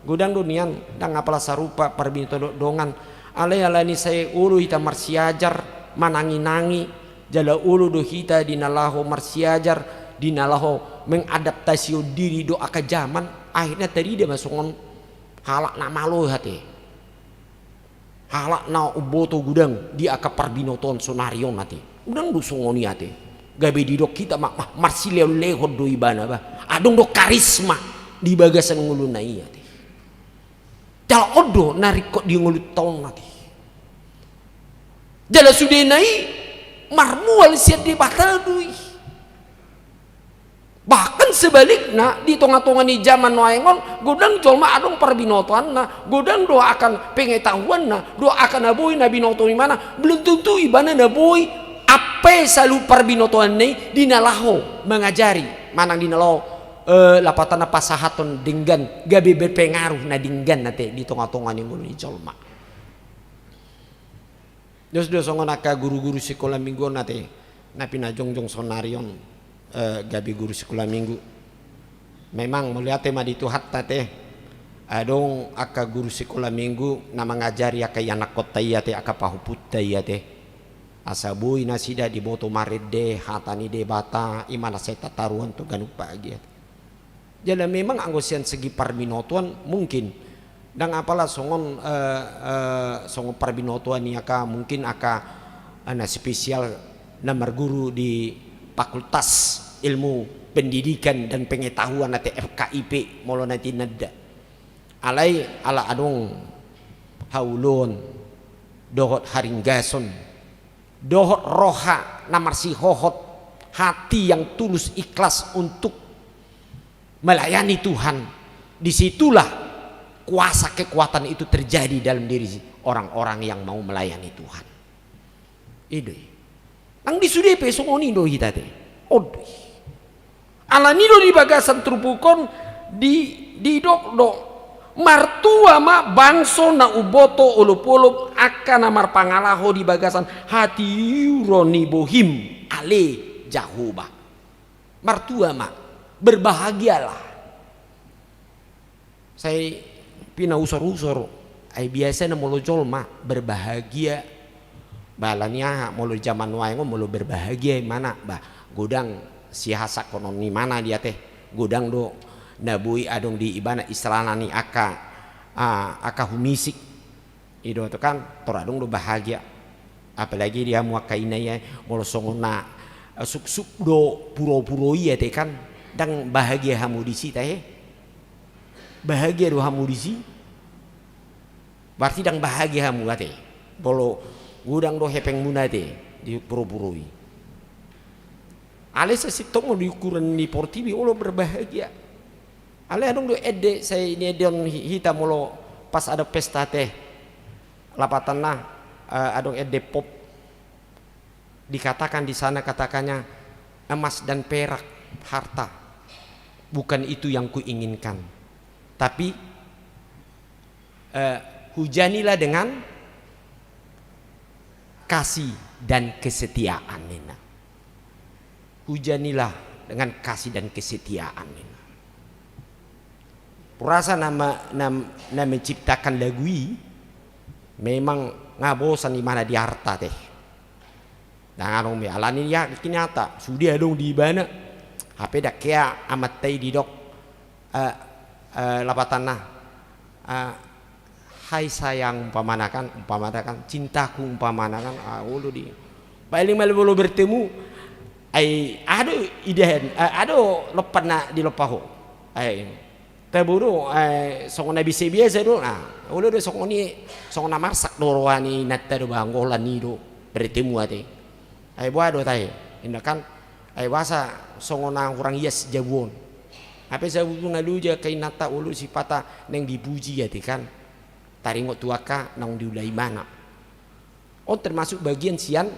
Godang do nian, ndang apala sarupa parbinotoan dohot dongan. Alai ala ni sai olo hita marsiajar, manangi-nangi, jala olo do hita di na laho marsiajar, di na laho mengadaptasi diri dohot angka jaman, akhirna tarida ma songon halak na malo ate. Halak na umboto godang di angka parbinotoan sonari on ate. Godang do songon i ate. Gabe didok hita ma, ma, marsilehon-lehon do ibana ba. Adong do karisma di bagasan ngoluna i ate. Jala on do na ringkot di ngolunta on ate. Jala sudena i marmual sian Debata do i. Bahkan sebalikna, di tonga-tonga ni jaman nuaeng on, godang jolma adong parbinotoanna, godang do angka pengetahuanna, do angka na boi na binoto ibana, belum tentu ibana na boi ampe saluhut parbinotoanna i di na laho mangajari, manang di na laho, eh, lapatanna pasahathon denggan, gabe berpengaruh na denggan ate di tonga-tonga ni ngolu ni jolma. Dos do songon angka guru-guru sikola minggu on ate, na pinajongjong sonari on. eh, gabe guru sikola minggu. Memang mauliate ma di Tuhanta te. Adong angka guru sikola minggu na mangajari angka ianakkonta i ate, angka pahompunta i ate. Asa boi nasida diboto marende hata ni Debata, i ma na sai tataruhon tu ganup bagia. Jala memang anggo sian segi parbinotoan mungkin ndang apala songon, eh, eh, songon parbinotoan ni angka, mungkin angka, eh, na spesial na marguru di Fakultas Ilmu Pendidikan dan Pengetahuan ate, F K I P molo na tinanda. Alai ala adong haoloan dohot haringgason dohot roha na marsihohot, hati yang tulus ikhlas untuk melayani Tuhan, disitulah kuasa kekuatan itu terjadi dalam diri orang-orang yang mau melayani Tuhan. I do i. Nang di sude pe songon i do hita te. On do i. Alani do di bagasan turpuk on di, didok do: Martua ma bangso na umboto olopolop angka na marpangalaho di bagasan hatiuron ni bohim, ale Jahowa. Martua ma, berbahagialah. Sai pinausor-usor. Ai biasana molo jolma berbahagia, ba alani aha, molo jaman nuaeng on molo berbahagia imana, ba godang sihasangkonon ni imana dia te, godang do na boi adong di ibana, istilahna ni angka, ah, angka humisik. I do tu kan, tor adong do bahagia. Apalagi di hamu angka ina i, molo songon na, eh, suksuk do puro-puro i ate kan, ndang bahagia hamu disi tahe. Bahagia do hamu disi? Berarti ndang bahagia hamu ate. Molo godang do hepengmuna ate di puro-puro i. Alai sasintongna di ukuran ni portibi olo berbahagia. Alai adong do ende, sai niendeon hi-, hita molo pas adong pesta te. Lapatanna, eh, adong ende pop. Dikatakan di sana, katakannya, "Emas dan perak, harta, bukan itu yang kuinginkan. Tapi, eh, hujanilah dengan kasih dan kesetiaan," ninna. "Hujanilah dengan kasih dan kesetiaan," ninna. Hurasa na ma-, na, na menciptakan lagu i memang nga bosan imana di arta te. Ndang adong be, alani i, yakin hata sude adong di ibana. Hape ndang hea amanta i didok, eh, eh, lapatanna, eh, "Hai sayang," umpamana kan, umpamana kan, "cintaku," umpamana kan, ah, olo di. Paling male molo bertemu, ai aha do idahan, eh, aha do lompan na dilompa ho. Ai tabo do, eh, songon na biasa-biasa do, nah, olo do songon i, songon na marsak do roha ni inanta do, ba anggo holan i do bertemu ate. Ai boha do tahe, inna kan, ai boasa songon na hurang ias jabu on. Hape sabotulna loja angka inanta, olo sipata naeng dipuji ate kan. Taringot tu angka naung diula imana. On termasuk bagian sian,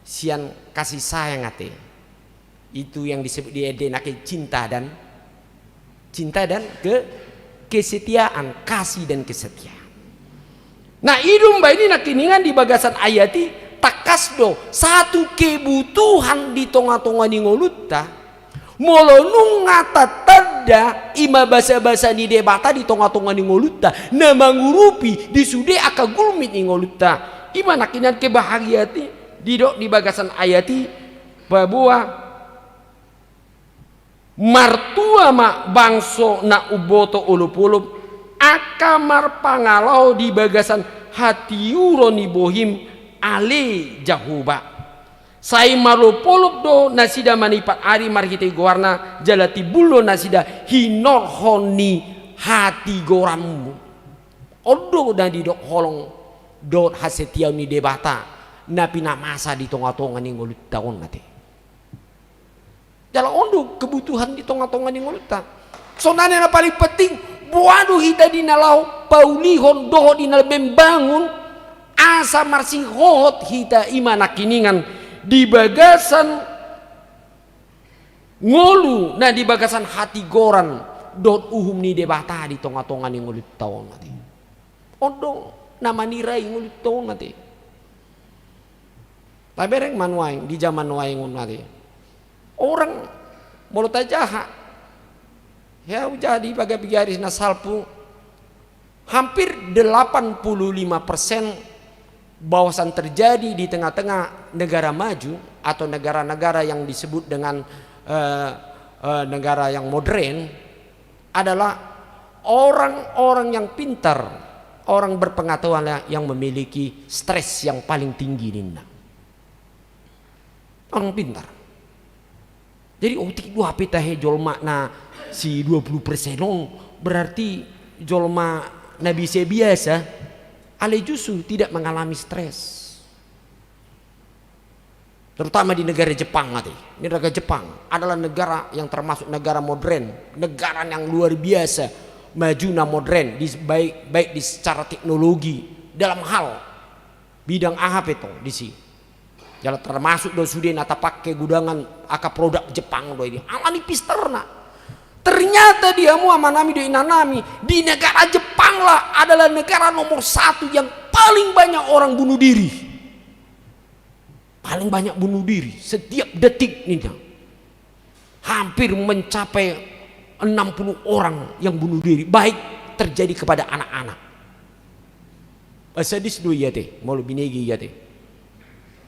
sian kasih sayang ate. Itu yang disebut di ende nangkin cinta dan, cinta dan ke-, kesetiaan, kasih dan kesetiaan. Nah, i do umbahen i nangkiningan di bagasan ayat i, tangkas do satu kebutuhan di tonga-tonga ni ngolunta. Molo nunga tatanda i ma basa-basa ni Debata di tonga-tonga ni ngolunta, na mangurupi di sude angka gulmit ni ngolunta, i ma nangkiningan kebahagiaan i. Didok di bagasan ayat i, paboa martua ma bangso na umboto olop-olop, angka marpangalaho di bagasan hatiuron ni bohim, ale Jahowa. Sai malopolop do nasida manipat ari marhite goarna, jala timbul do nasida hinorhon ni hatigoranmu. On do na didok holong dohot hasetiaon ni Debata na pinamasa di tonga-tonga ni ngolunta on ate. Jala on do kebutuhan di tonga-tonga ni ngolunta. Sonari na paling penting, boha do hita di na laho paulihon dohot di na membangun asa marsihohot hita i ma nangkiningan di bagasan ngolu na di bagasan hatigoran dohot uhum ni Debata di tonga-tonga ni ngolunta on ate. On do na manirai ngolunta on ate. Tabereng ma nuaeng di jaman nuaeng on ate. Orang molo tajaha, ya ujaha di baga bigaris na salpu, hampir delapan puluh lima persen bahwasan terjadi di tengah-tengah negara maju atau negara-negara yang disebut dengan, eh, eh, negara yang modern adalah orang-orang yang pintar, orang berpengetahuan yang memiliki stres yang paling tinggi ninna. Orang pintar. Jadi otik do hape tahe jolma na si dua puluh persen on, berarti jolma na biasa-biasa, alai justru tidak mengalami stres. Terutama di negara Jepang, ate. Negara Jepang adalah negara yang termasuk negara modern, negara yang luar biasa majuna, modern, di, baik, baik di secara teknologi, dalam hal bidang aha pe tong disi. Jala termasuk do sude na tapake gudangan angka produk Jepang do i, alani pintarna. Ternyata di hamu amanami dohot inanami, di negara Jepang lah adalah negara nomor satu yang paling banyak orang bunuh diri. Paling banyak bunuh diri setiap detik ninna. Hampir mencapai enam puluh orang yang bunuh diri, baik terjadi kepada anak-anak. Sadis do i ate, molo binege i ate.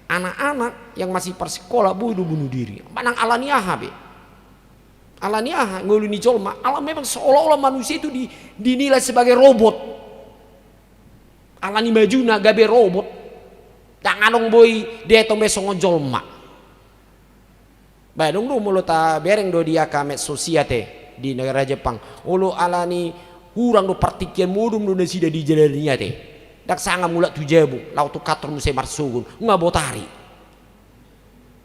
Anak-anak yang masih parsikola boi do bunuh diri. Manang alani aha be. Alani aha, ngolu ni jolma, ala memang seolah-olah manusia itu di, dinilai sebagai robot. Alani majuna gabe robot. Ndang adong boi dietong be songon jolma. Ba adong do molo tabereng do di angka medsos i ate, di negara Jepang. Olo alani hurang do partingkian, modom do nasida di dalan i ate. Ndang sanga mulak tu jabu, laho tu kantor muse marsogot, nunga botari.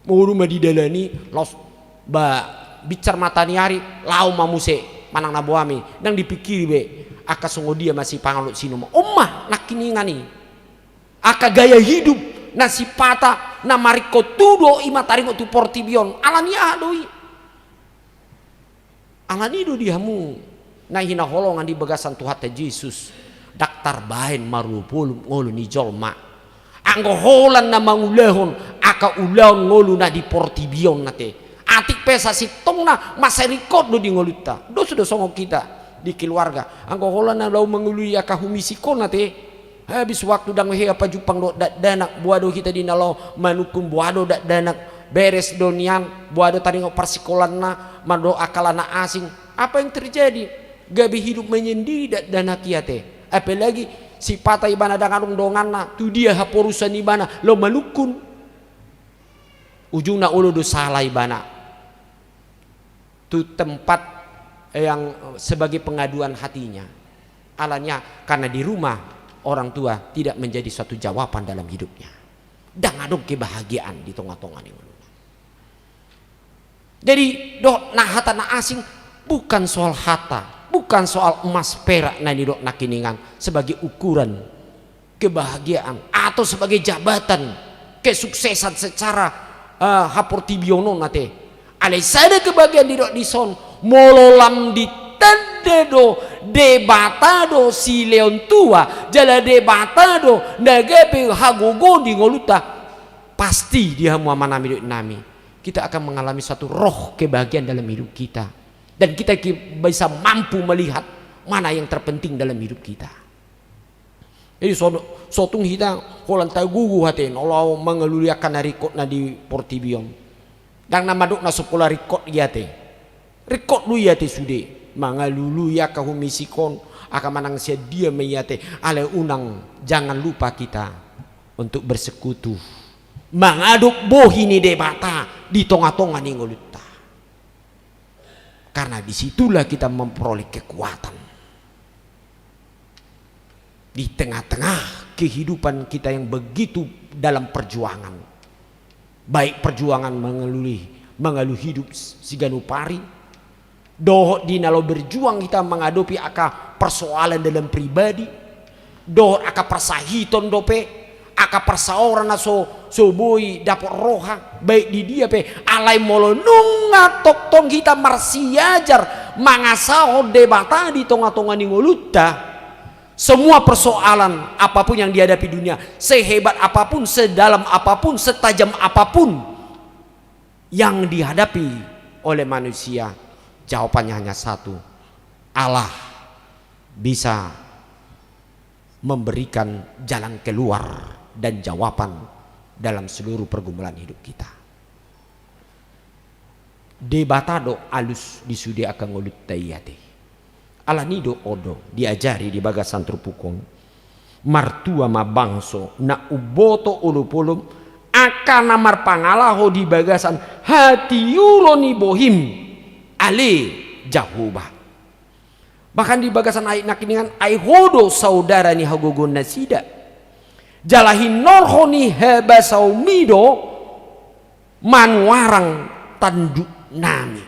Modom ma di dalan i, laos ba binsar mataniari, laho ma muse manang na boha i, ndang dipingkiri be angka songon dia ma sipanganon sinumon. On ma nangkiningan i. Angka gaya hidup na sipata na maringkot tu do i ma taringot tu portibi on. Alani aha do i? Alani do di hamu na hinaholongan di bagasan Tuhanta Jesus, ndang tarbaen maruop-uop ngolu ni jolma. Anggo holan na mangulahon angka ulaon ngolu na di portibi on ate. Atik pe sasintongna mansai ringkot do di ngolunta. Dos do songon hita di keluarga. Anggo holan na laho mangoloi angka humisik on ate, habis waktu, ndang hea pajumpang dohot dakdanak, boha do hita di na laho manungkun, boha do dakdanak, beres do nian, boha do taringot parsikolanna, mandok angka na asing. Apa yang terjadi? Gabe hidup menyendiri dakdanak i ate. Apalagi sipata ibana ndang adong donganna, tu dia haporusan ibana laho manungkun. Ujungna olo do sala ibana tu tempat yang sebagai pengaduan hatinya. Alanya, karena di rumah orang tua tidak menjadi suatu jawaban dalam hidupnya. Ndang adong kebahagiaan di tonga-tonga ni ngoluna. Jadi, dohot na hata na asing, bukan soal harta, bukan soal emas perak na nidok nangkiningan sebagai ukuran kebahagiaan atau sebagai jabatan kesuksesan secara, eh, haportibion on ate. Alai sada kebahagiaan didok dison, molo lam ditanda do Debata do silehon tua, jala Debata do na gabe hagogoon di ngolunta, pasti di hamu amanami dohot inanami, kita akan mengalami satu roh kebahagiaan dalam hidup kita. Dan kita ki-, bisa mampu melihat mana yang terpenting dalam hidup kita. Jadi so, so tung hita holan tagogo ate, na laho mangalului angka na ringkot na di portibi on. Ndang na mandok na so pola ringkot i ate. Ringkot do i ate sude. Mangalului angka humisik on, angka manang sian dia ma i ate. Alai unang, jangan lupa kita untuk bersekutu, mangadop bohi ni Debata di tonga-tonga ni ngolunta. Karena di situlah kita memperoleh kekuatan. Di tengah-tengah kehidupan kita yang begitu dalam perjuangan, baik perjuangan mangalului, mangaluh hidup s-, siganup ari, dohot di na laho berjuang hita mangadopi angka persoalan dalam pribadi, dohot angka parsahiton dope, angka parsaoran na so, so boi dapot roha, baik di dia pe, alai molo nunga tongtong hita marsiajar mangasahon Debata di tonga-tonga ni ngolunta, semua persoalan apapun yang dihadapi dunia, sehebat apapun, sedalam apapun, setajam apapun, yang dihadapi oleh manusia? Jawabannya hanya satu. Allah bisa memberikan jalan keluar dan jawaban dalam seluruh pergumulan hidup kita. Debata do alus di sude angka ngolunta i ate. Alani do on do diajari di bagasan turpuk on. Martua ma bangso na umboto olopolom angka na marpangalaho di bagasan hatiuron ni bohim, ale Jahowa. Bahkan di bagasan ayat nangkiningan, ai ho do saudara ni hagogoon nasida. Jala hinorhon ni habasaonmi do manuarang tanduknami.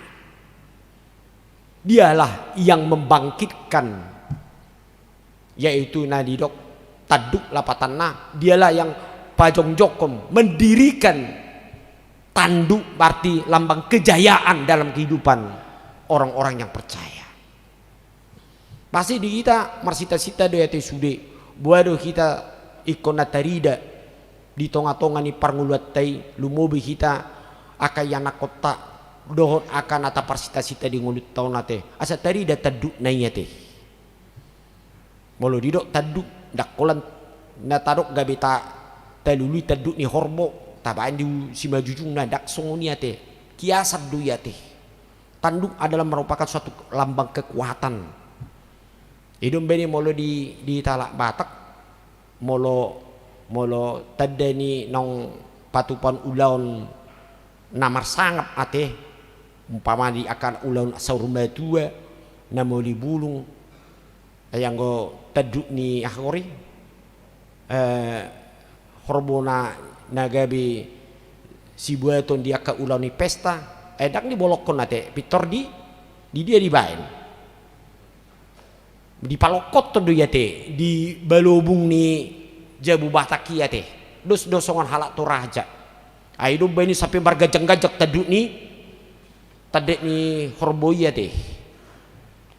Dialah yang membangkitkan, yaitu na didok tanduk lapatanna, dialah yang pajongjongkon, mendirikan tanduk, berarti lambang kejayaan dalam kehidupan orang-orang yang percaya. Pasti di hita marsitasita do i ate sude, boha do hita ingkon na tarida di tongatonga ni parngoluanta i, lumobi hita angka ianakkonta dohot angka na taparsitasita di ngolunta on ate, asa tarida tandukna i ate. Molo didok tanduk, ndang holan na tadok gabe ta, talului tanduk ni horbo, tabaen di simanjujungna, ndang songon i ate. Kiasan do i ate. Tanduk adalah merupakan suatu lambang kekuatan. I do umbaen i molo di, di halak Batak, molo, molo tanda ni naung patupaon ulaon na marsangap ate, umpama di angka ulaon saur matua, na moli bulung, ai anggo tanduk ni aha gori, eh, horbona na gabe sibuaton di angka ulaon ni pesta, ai ndang dibolongkon ate, pintor di, di dia dibaen. Dipalongkothon do i ate di balobung ni jabu Batak i ate. Dos do songon halak Toraja. Ai do umbaen i sampe marganjangganjang tanduk ni, tanduk ni horbo i ate.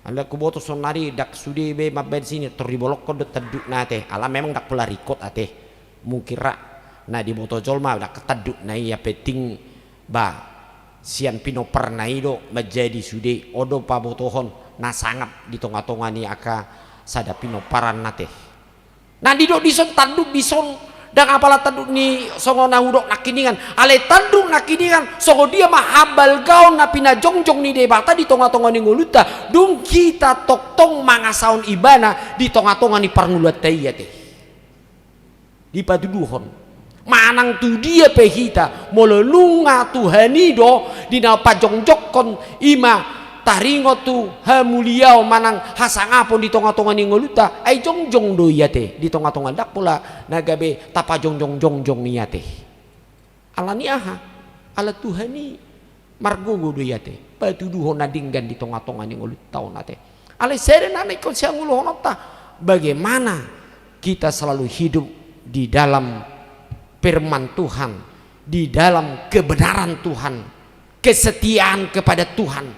Alai huboto saonari ndang sude be mambaen sian i, tor dibolongkon do tandukna ate. Ala memang ndang pola ringkot ate. Mungkin ra na diboto jolma ndang tandukna i, yang penting ba sian pinomparna i do manjadi sude. On do pabotohon na sangap di tongatonga ni angka sada pinomparan ate. Na didok dison tanduk dison, ndang apala tanduk ni songon na hudok nangkiningan. Alai tanduk nangkiningan songon dia ma habalgaon na pinajongjong ni Debata di tongatonga ni ngolunta, dung hita tongtong mangasahon Ibana di tongatonga ni parngoluanta i ate. Dipatuduhon manang tu dia pe hita, molo nunga Tuhan i do di na pajongjongkon, i ma taringot tu hamuliaon manang hasangapon di tongatonga ni ngolunta, ai jongjong do i ate di tongatonga, ndang pola na gabe tapajongjongjongjong i ate. Alani aha? Ala Tuhan i margogo do i ate, patuduhon na denggan di tongatonga ni ngolunta on ate. Alai sada na ingkon siangoluhononta, bagaimana kita selalu hidup di dalam firman Tuhan, di dalam kebenaran Tuhan, kesetiaan kepada Tuhan.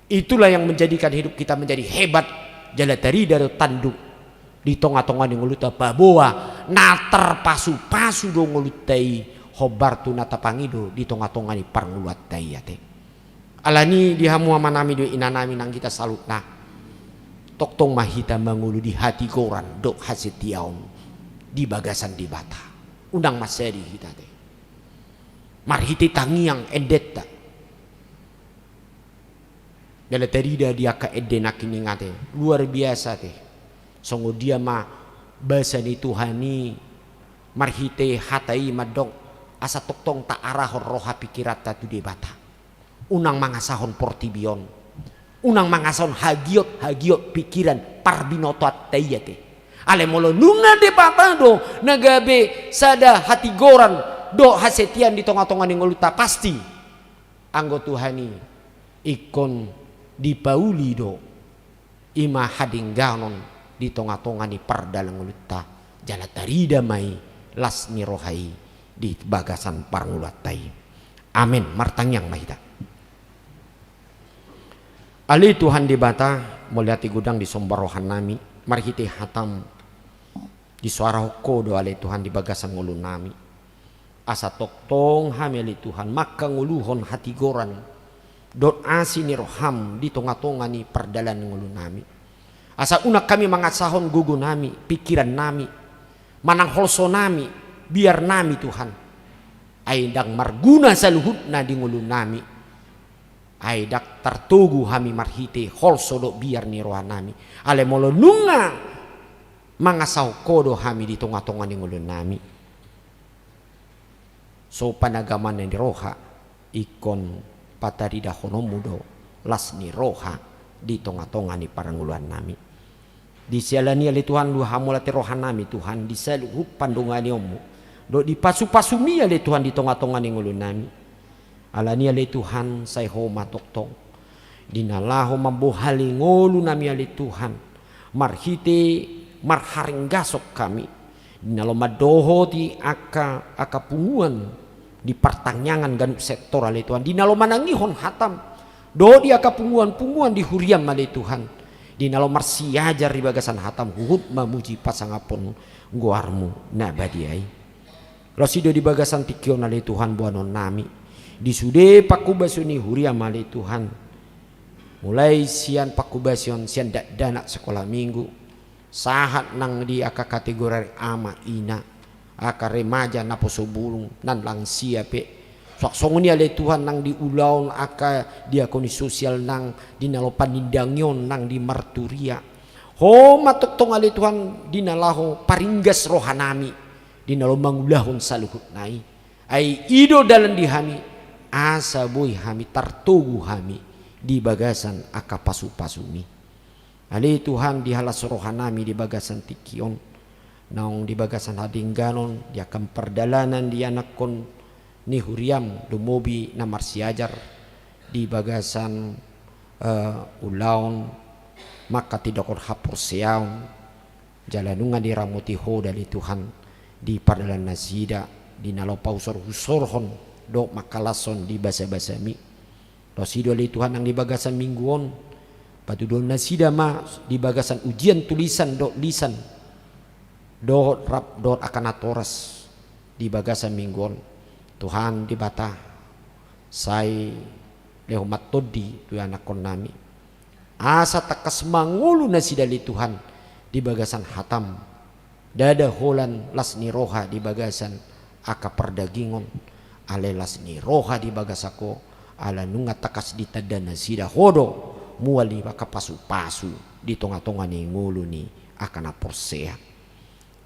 Itulah yang menjadikan hidup kita menjadi hebat. Jala tarida do tanduk di tongatonga ni ngolunta, paboa na tarpasupasu do ngolunta i, hombar tu na tapangido di tongatonga ni parngoluanta i ate. Alani di hamu amanami dohot inanami nang hita saluhutna, tongtong ma hita mangolu di hatigoran dohot hasetiaon di bagasan Debata. Unang mansadi hita ate marhite tangiang endenta. Jala tarida di angka ende nangkining ate, luar biasa ate. Songon dia ma basa ni Tuhan i marhite hata i mandok, asa tongtong taarahon roha pikiranta tu Debata. Unang mangasahon portibi on. Unang mangasahon hagiot, hagiot pikiran parbinotoanta i ate. Alai molo nunga Debata do na gabe sada hatigoran dohot hasetiaan di tongatonga ni ngolunta, pasti anggo Tuhan i ingkon dipauli do, i ma hadengganon di tongatonga ni pardalan ngolunta, jala tarida ma i las ni roha i di bagasan parngoluanta i. Amen. Martangiang ma hita. Ale Tuhan Debata, mauliate godang disomba rohanami, marhite hataM disoarahon Ho do ale Tuhan di bagasan ngolunami. Asa tongtong hami ale Tuhan mangkangoluhon hatigoran dohot asi ni roham di tongatonga ni pardalanan ngolunami. Asa unang hami mangasahon gogonami, pikirannami, manang holsonami, biarnami Tuhan. Ai ndang marguna saluhutna di ngolunami. Ai ndang tartogu hami marhite holso dohot biar ni rohanami. Alai molo nunga mangasahon Ho do hami di tongatonga ni ngolunami, so panagaman ni roha, ingkon pataridahononmu do las ni roha di tongatonga ni parngoluannami. Di siala ni i ale Tuhan, luham mauliate rohanami Tuhan di saluhut pandonganionmu dohot di pasupasumi ale Tuhan di tongatonga ni ngolunami. Alani i ale Tuhan, sai Ho ma tongtong di na laho mambohali ngolunami ale Tuhan, marhite marharinggason hami di na laho mandohoti angka, angka punguan di partangiangan ganup sektor ale Tuhan, di na laho manangihon hatam dohot di angka punguan-punguan di huriam ale Tuhan, di na laho marsiajar di bagasan hatam huhut mamuji pasangaphon goarmu na badia i. Ro si do di bagasan tingki on ale Tuhan boanonnami di sude panghobasion ni huriam ale Tuhan. Mulai sian panghobasion sian dakdanak sekolah minggu, sahat nang di angka kategori ama ina, angka remaja naposo bulung, nang lansia pe. Suang songon i ale Tuhan nang di ulaon angka diakoni sosial nang di na laho panindangion nang di marturia. Ho ma tongtong ale Tuhan di na laho paringgas rohanami di na laho mangulahon saluhutna i. Ai i do dalan di hami asa boi hami tartogu hami di bagasan angka pasupasumi. Ale Tuhan, di las rohanami di bagasan tingki on, naung di bagasan hadengganon di angka pardalanan di anakkon ni huriam lumobi na marsiajar di bagasan, eh, ulaon manghatindangkon haporseaon, jala nunga diramoti Ho do ale Tuhan di pardalanannasida di na laho pahusorhusorhon dohot mangkalashon di basabasami. Ro si do ale Tuhan nang di bagasan minggu on, patuduhon nasida ma di bagasan ujian tulisan dohot lisan, dohot rap dohot angka natoras di bagasan minggu on. Tuhan Debata, sai lehon ma tondi tu anakkonnami asa tangkas mangolu nasida ale Tuhan di bagasan hatam. Ndada holan las ni roha di bagasan angka pardagingon, alai las ni roha di bagasan Ho, ala nunga tangkas ditanda nasida Ho do mual ni angka pasupasu di tongatonga ni ngolu ni angka na porsea.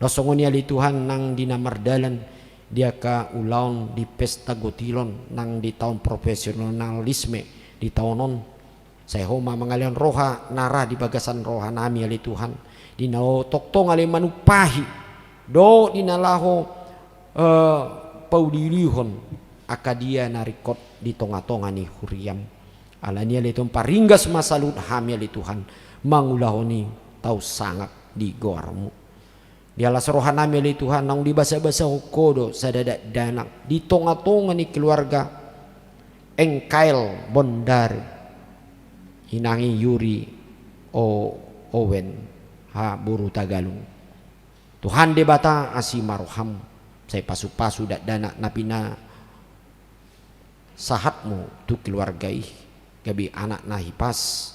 Laos songon i ale Tuhan nang di na mardalan di angka ulaon di pesta gotilon nang di taon profesionalisme di taon on, sai Ho ma mangalehon roha na ra di bagasan rohanami ale Tuhan, di na laho tongtong ale manumpahi dohot di na laho, eh, pauliulihon angka dia na ringkot di tongatonga ni huriam. Alani i ale Tuhan, paringgas ma saluhut hami ale Tuhan mangulahon i taon sangap di goarmu. Di las rohanami ale Tuhan, naung dibasabasahon Ho do sada dakdanak di tongatonga ni keluarga Engkael Bondar, inang i Yuri, o, Owen, ha boru Tagalung. Tuhan Debata, asi ma roham, sai pasupasu dakdanak na pinasahatmu tu keluarga i, gabe anak na hipas,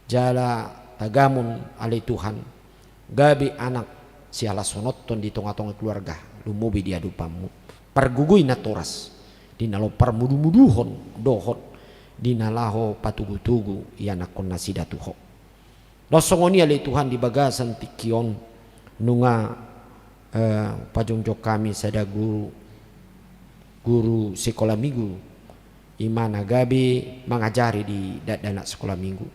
jala tagamon ale Tuhan, gabe anak sihalashononton di tongatonga keluarga, lumobi di adopanmu. Pargogoi natoras di na laho parmudumuduhon dohot di na laho patugutugu ianakkonnasida tu Ho. Laos songon i ale Tuhan di bagasan tingki on nunga, eh, pajongjong hami sada guru, guru sekolah minggu, i ma na gabe mangajari di dakdanak sekolah minggu.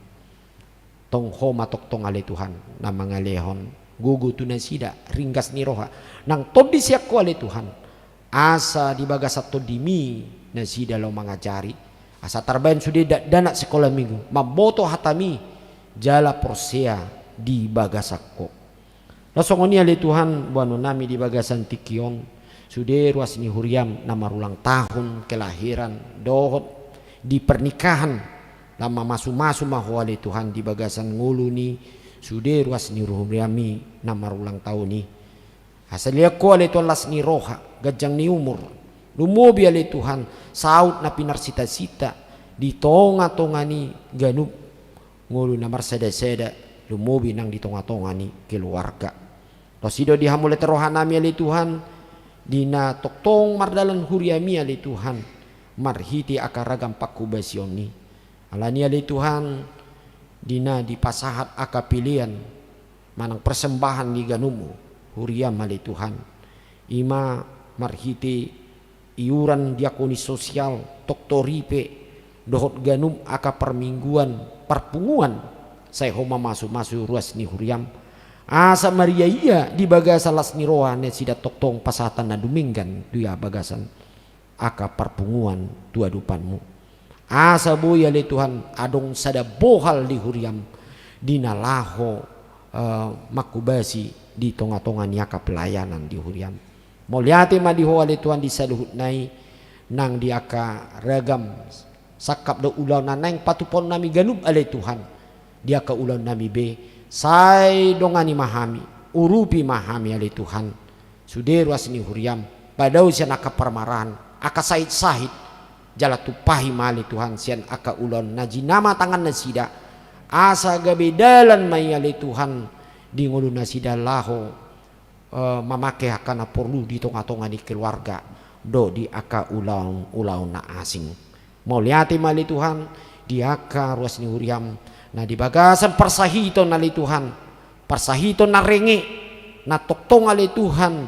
Tong Ho ma tongtong ale Tuhan na mangalehon gogo tu nasida, ringgas ni roha nang tondi sian Ho ale Tuhan, asa di bagasan tondimi nasida laho mangajari, asa tarbahen sude dakdanak sekolah minggu mamboto hatami jala porsea di bagasan Ho. Laos songon i ale Tuhan boanonnami di bagasan tingki on, sude ruas ni huriam na marulang tahun kelahiran dohot di pernikahan na mamasumasu ma Ho ale Tuhan di bagasan ngolu ni sude ruas ni huriami na marulang tahun i. Asa dilehon Ho ale Tuhan las ni roha, ganjang ni umur, lumobi ale Tuhan saut na pinarsintasinta di tongatonga ni ganup ngolu na marsadasada, lumobi nang di tongatonga ni keluarga. Laos i do di hamuliateon rohanami ale Tuhan, di na tongtong mardalan huriaMi ale Tuhan, marhite angka ragam panghobasion i. Alani i ale Tuhan, di na dipasahat angka pelean manang persembahan ni ganup huriaM ale Tuhan, i ma marhite iuran diakonis sosial, toktoripe, dohot ganup angka parmingguan, parpunguan, sai Ho ma mamasumasu ruas ni huriaM, asa mariaia di bagasan las ni roha nasida tongtong pasahaton na dumenggan di bagasan angka parpunguan tu adopanMu. Asa boi ale Tuhan adong sada bohal di huriaM, di na laho, eh, manghobasi di tongatonga ni angka pelayanan di huriaM. Mauliate ma di Ho ale Tuhan di saluhutna i, nang di angka ragam sangkap dohot ulaon na naeng patupaonnami ganup ale Tuhan, di angka ulaonnami be, sai dongani ma hami, urupi ma hami ale Tuhan. Sude ruas ni huriaM, padao sian angka parmarahan, angka sahitsahit, jala tumpahi ma ale Tuhan sian angka ulaon na jinama tangannasida, asa gabe dalan ma i ale Tuhan di ngolunasida laho, eh, mamangke angka na porlu di tongatonga ni keluarga, dohot di angka ulaonulaon na asing. Mauliate ma ale Tuhan, di angka ruas ni huriaM, na di bagasan parsahiton ale Tuhan, parsahiton na renge, na tongtong ale Tuhan,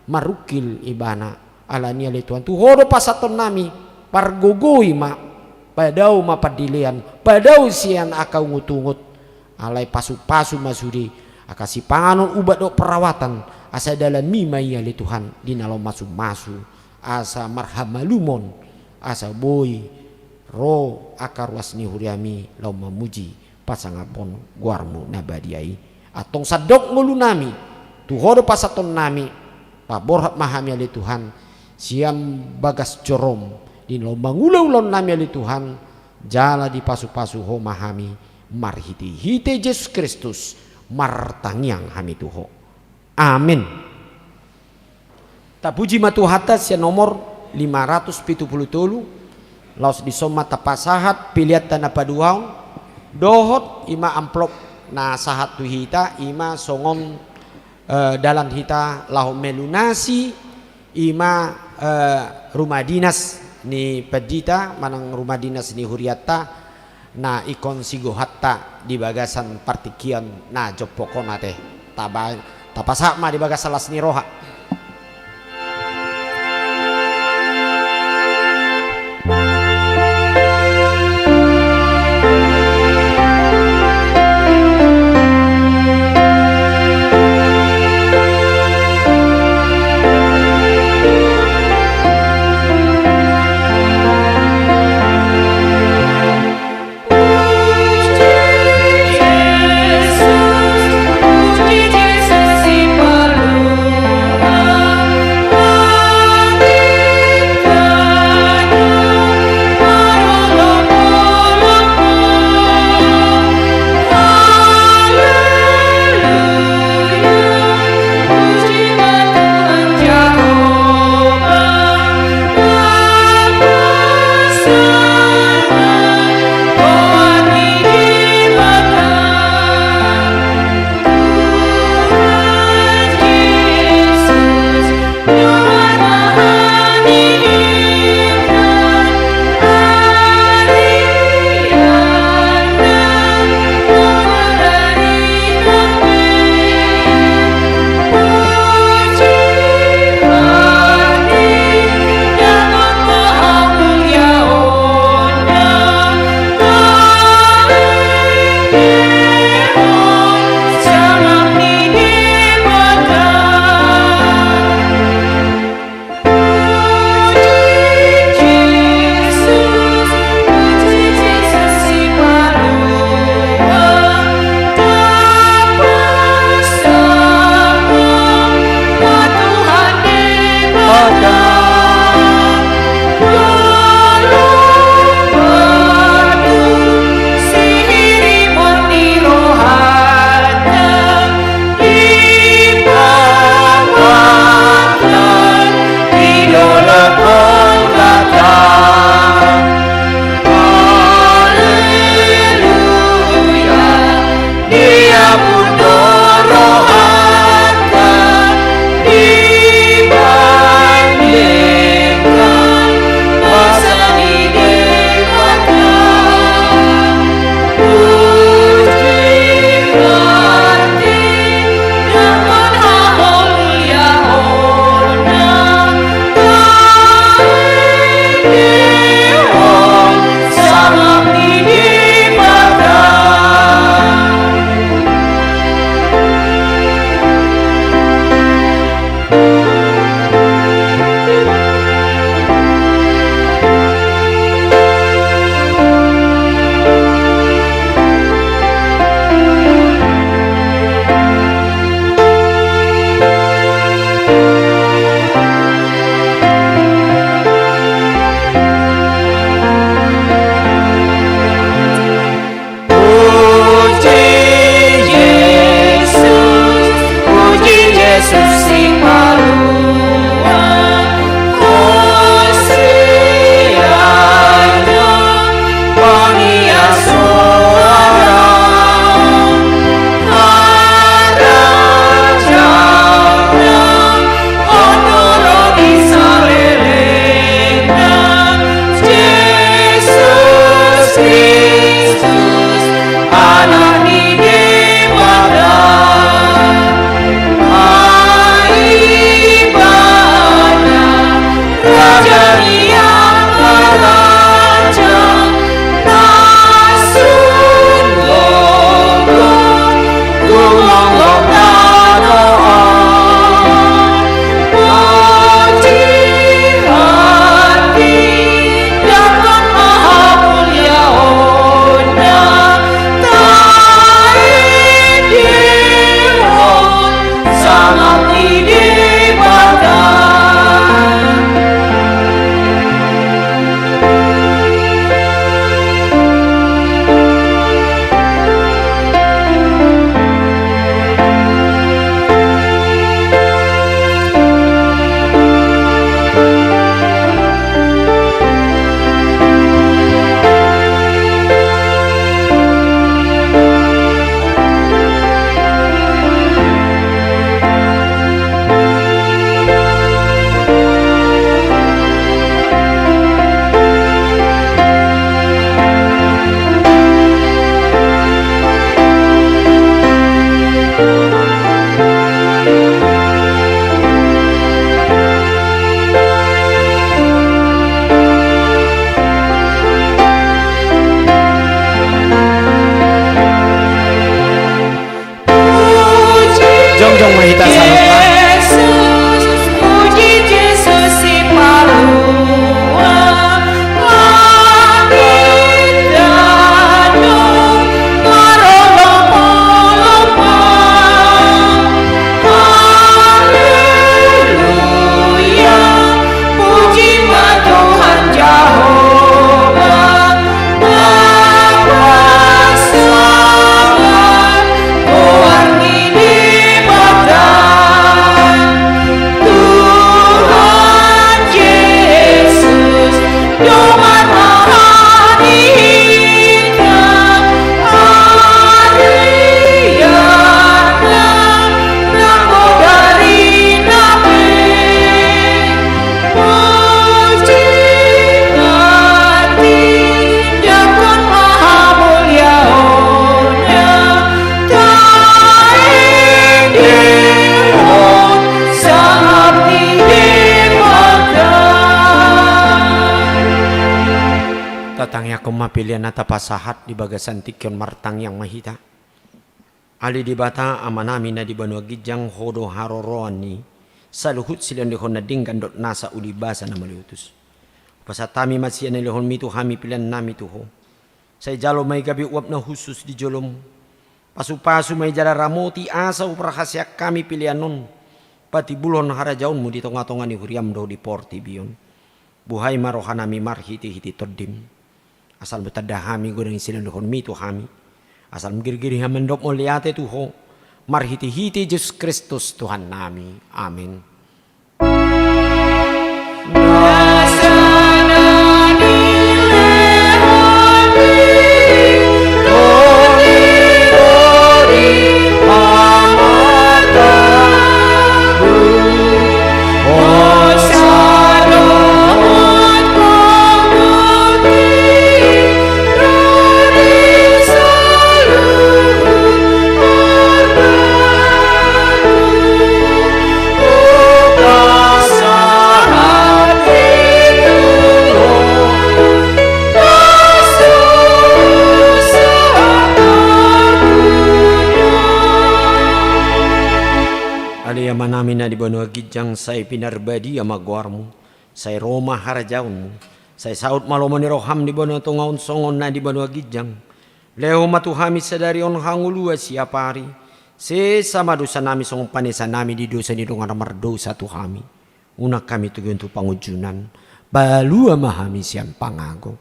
marungkil ibana. Alani i ale Tuhan, tu Ho do pasahatonnami, pargogoi ma, padao ma pandelean, padao sian angka ungutungut, alai pasupasu ma sude, angka sipanganon ubat dohot perawatan, asa dalanMi ma i ale Tuhan, di na laho masumasu, asa marhamalumon, asa boi ro angka ruas ni huriaMi laho mamuji pasangaphon goarMu na badia i. Antong sandok ngolunami, tu Ho do pasahatonnami, paborhat ma hami ale Tuhan, sian bagas joroM, di na laho mangula ulaonnami ale Tuhan, jala dipasupasu Ho ma hami, marhitehite Jesus Kristus, martangiang hami tu Ho. Amen. Tapuji ma Tuhanta sian nomor lima ratus pitu pulu tolu, laos dison ma tapasahat peleanta na paduahon, dohot i ma amplop na sahat tu hita, i ma songon, eh, dalan hita laho melunasi, i ma, eh, rumah dinas ni pandita, manang rumah dinas ni hurianta, na ingkon sigohanta di bagasan partingkian na jompok on ate. Taba-, tapasahat ma di bagasan las ni roha. Ma pelean na tapasahat di bagasan tingki on, martangiang ma hita. Ale Debata Amanami na di banua ginjang, Ho do haroroan ni saluhut silehonlehon na denggan dohot nasa uli basa na mauliutus. Hupasahat hami ma sian nilehonmi tu hami peleannami tu Ho. Sai jalo ma i gabe uap na hushus di jolomu. Pasupasu ma i jala ramoti asa huparhaseang hami pelean on patimbulhon harajaonmu di tongatonga ni huriam dohot di portibi on. Buhai ma rohanami marhitehite Tondim. Asal manggohi hami godang ni silehonlehonmi tu hami. Asal manggohi hami mandok mauliate tu Ho. Marhitehite Jesus Kristus Tuhannami. Amen. Ale Amanami na di banua ginjang, sai pinarbadia ma goarmu, sai ro ma harajaonmu, sai saut ma lomo ni roham di banua tonga on songon na di banua ginjang. Lehon ma tu hami sadari on hangoluan siapari. Sesa ma dosanami songon panesanami di dosa ni dongan na mardosa tu hami. Unang hami togihon tu pangunjunan. Palua ma hami sian pangago.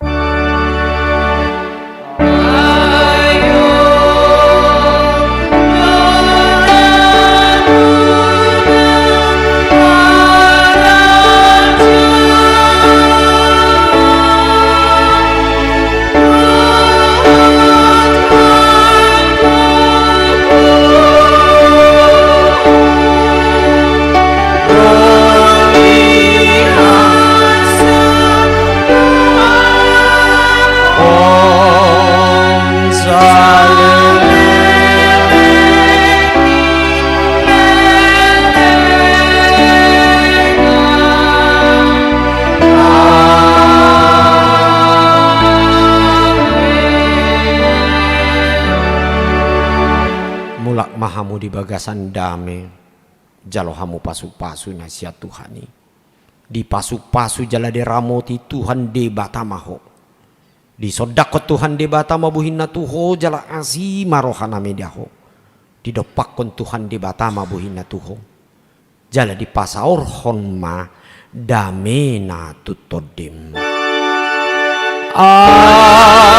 Mulak ma hamu di bagasan dame, jalo hamu pasupasu na sian Tuhan i. Dipasupasu jala diramoti Tuhan Debata ma ho. Disondangkon Tuhan Debata ma bohina tu ho jala asi ma rohana mida ho. Didompakkon Tuhan Debata ma bohina tu ho. Jala dipasaorhon ma damena tu tondim. Amen.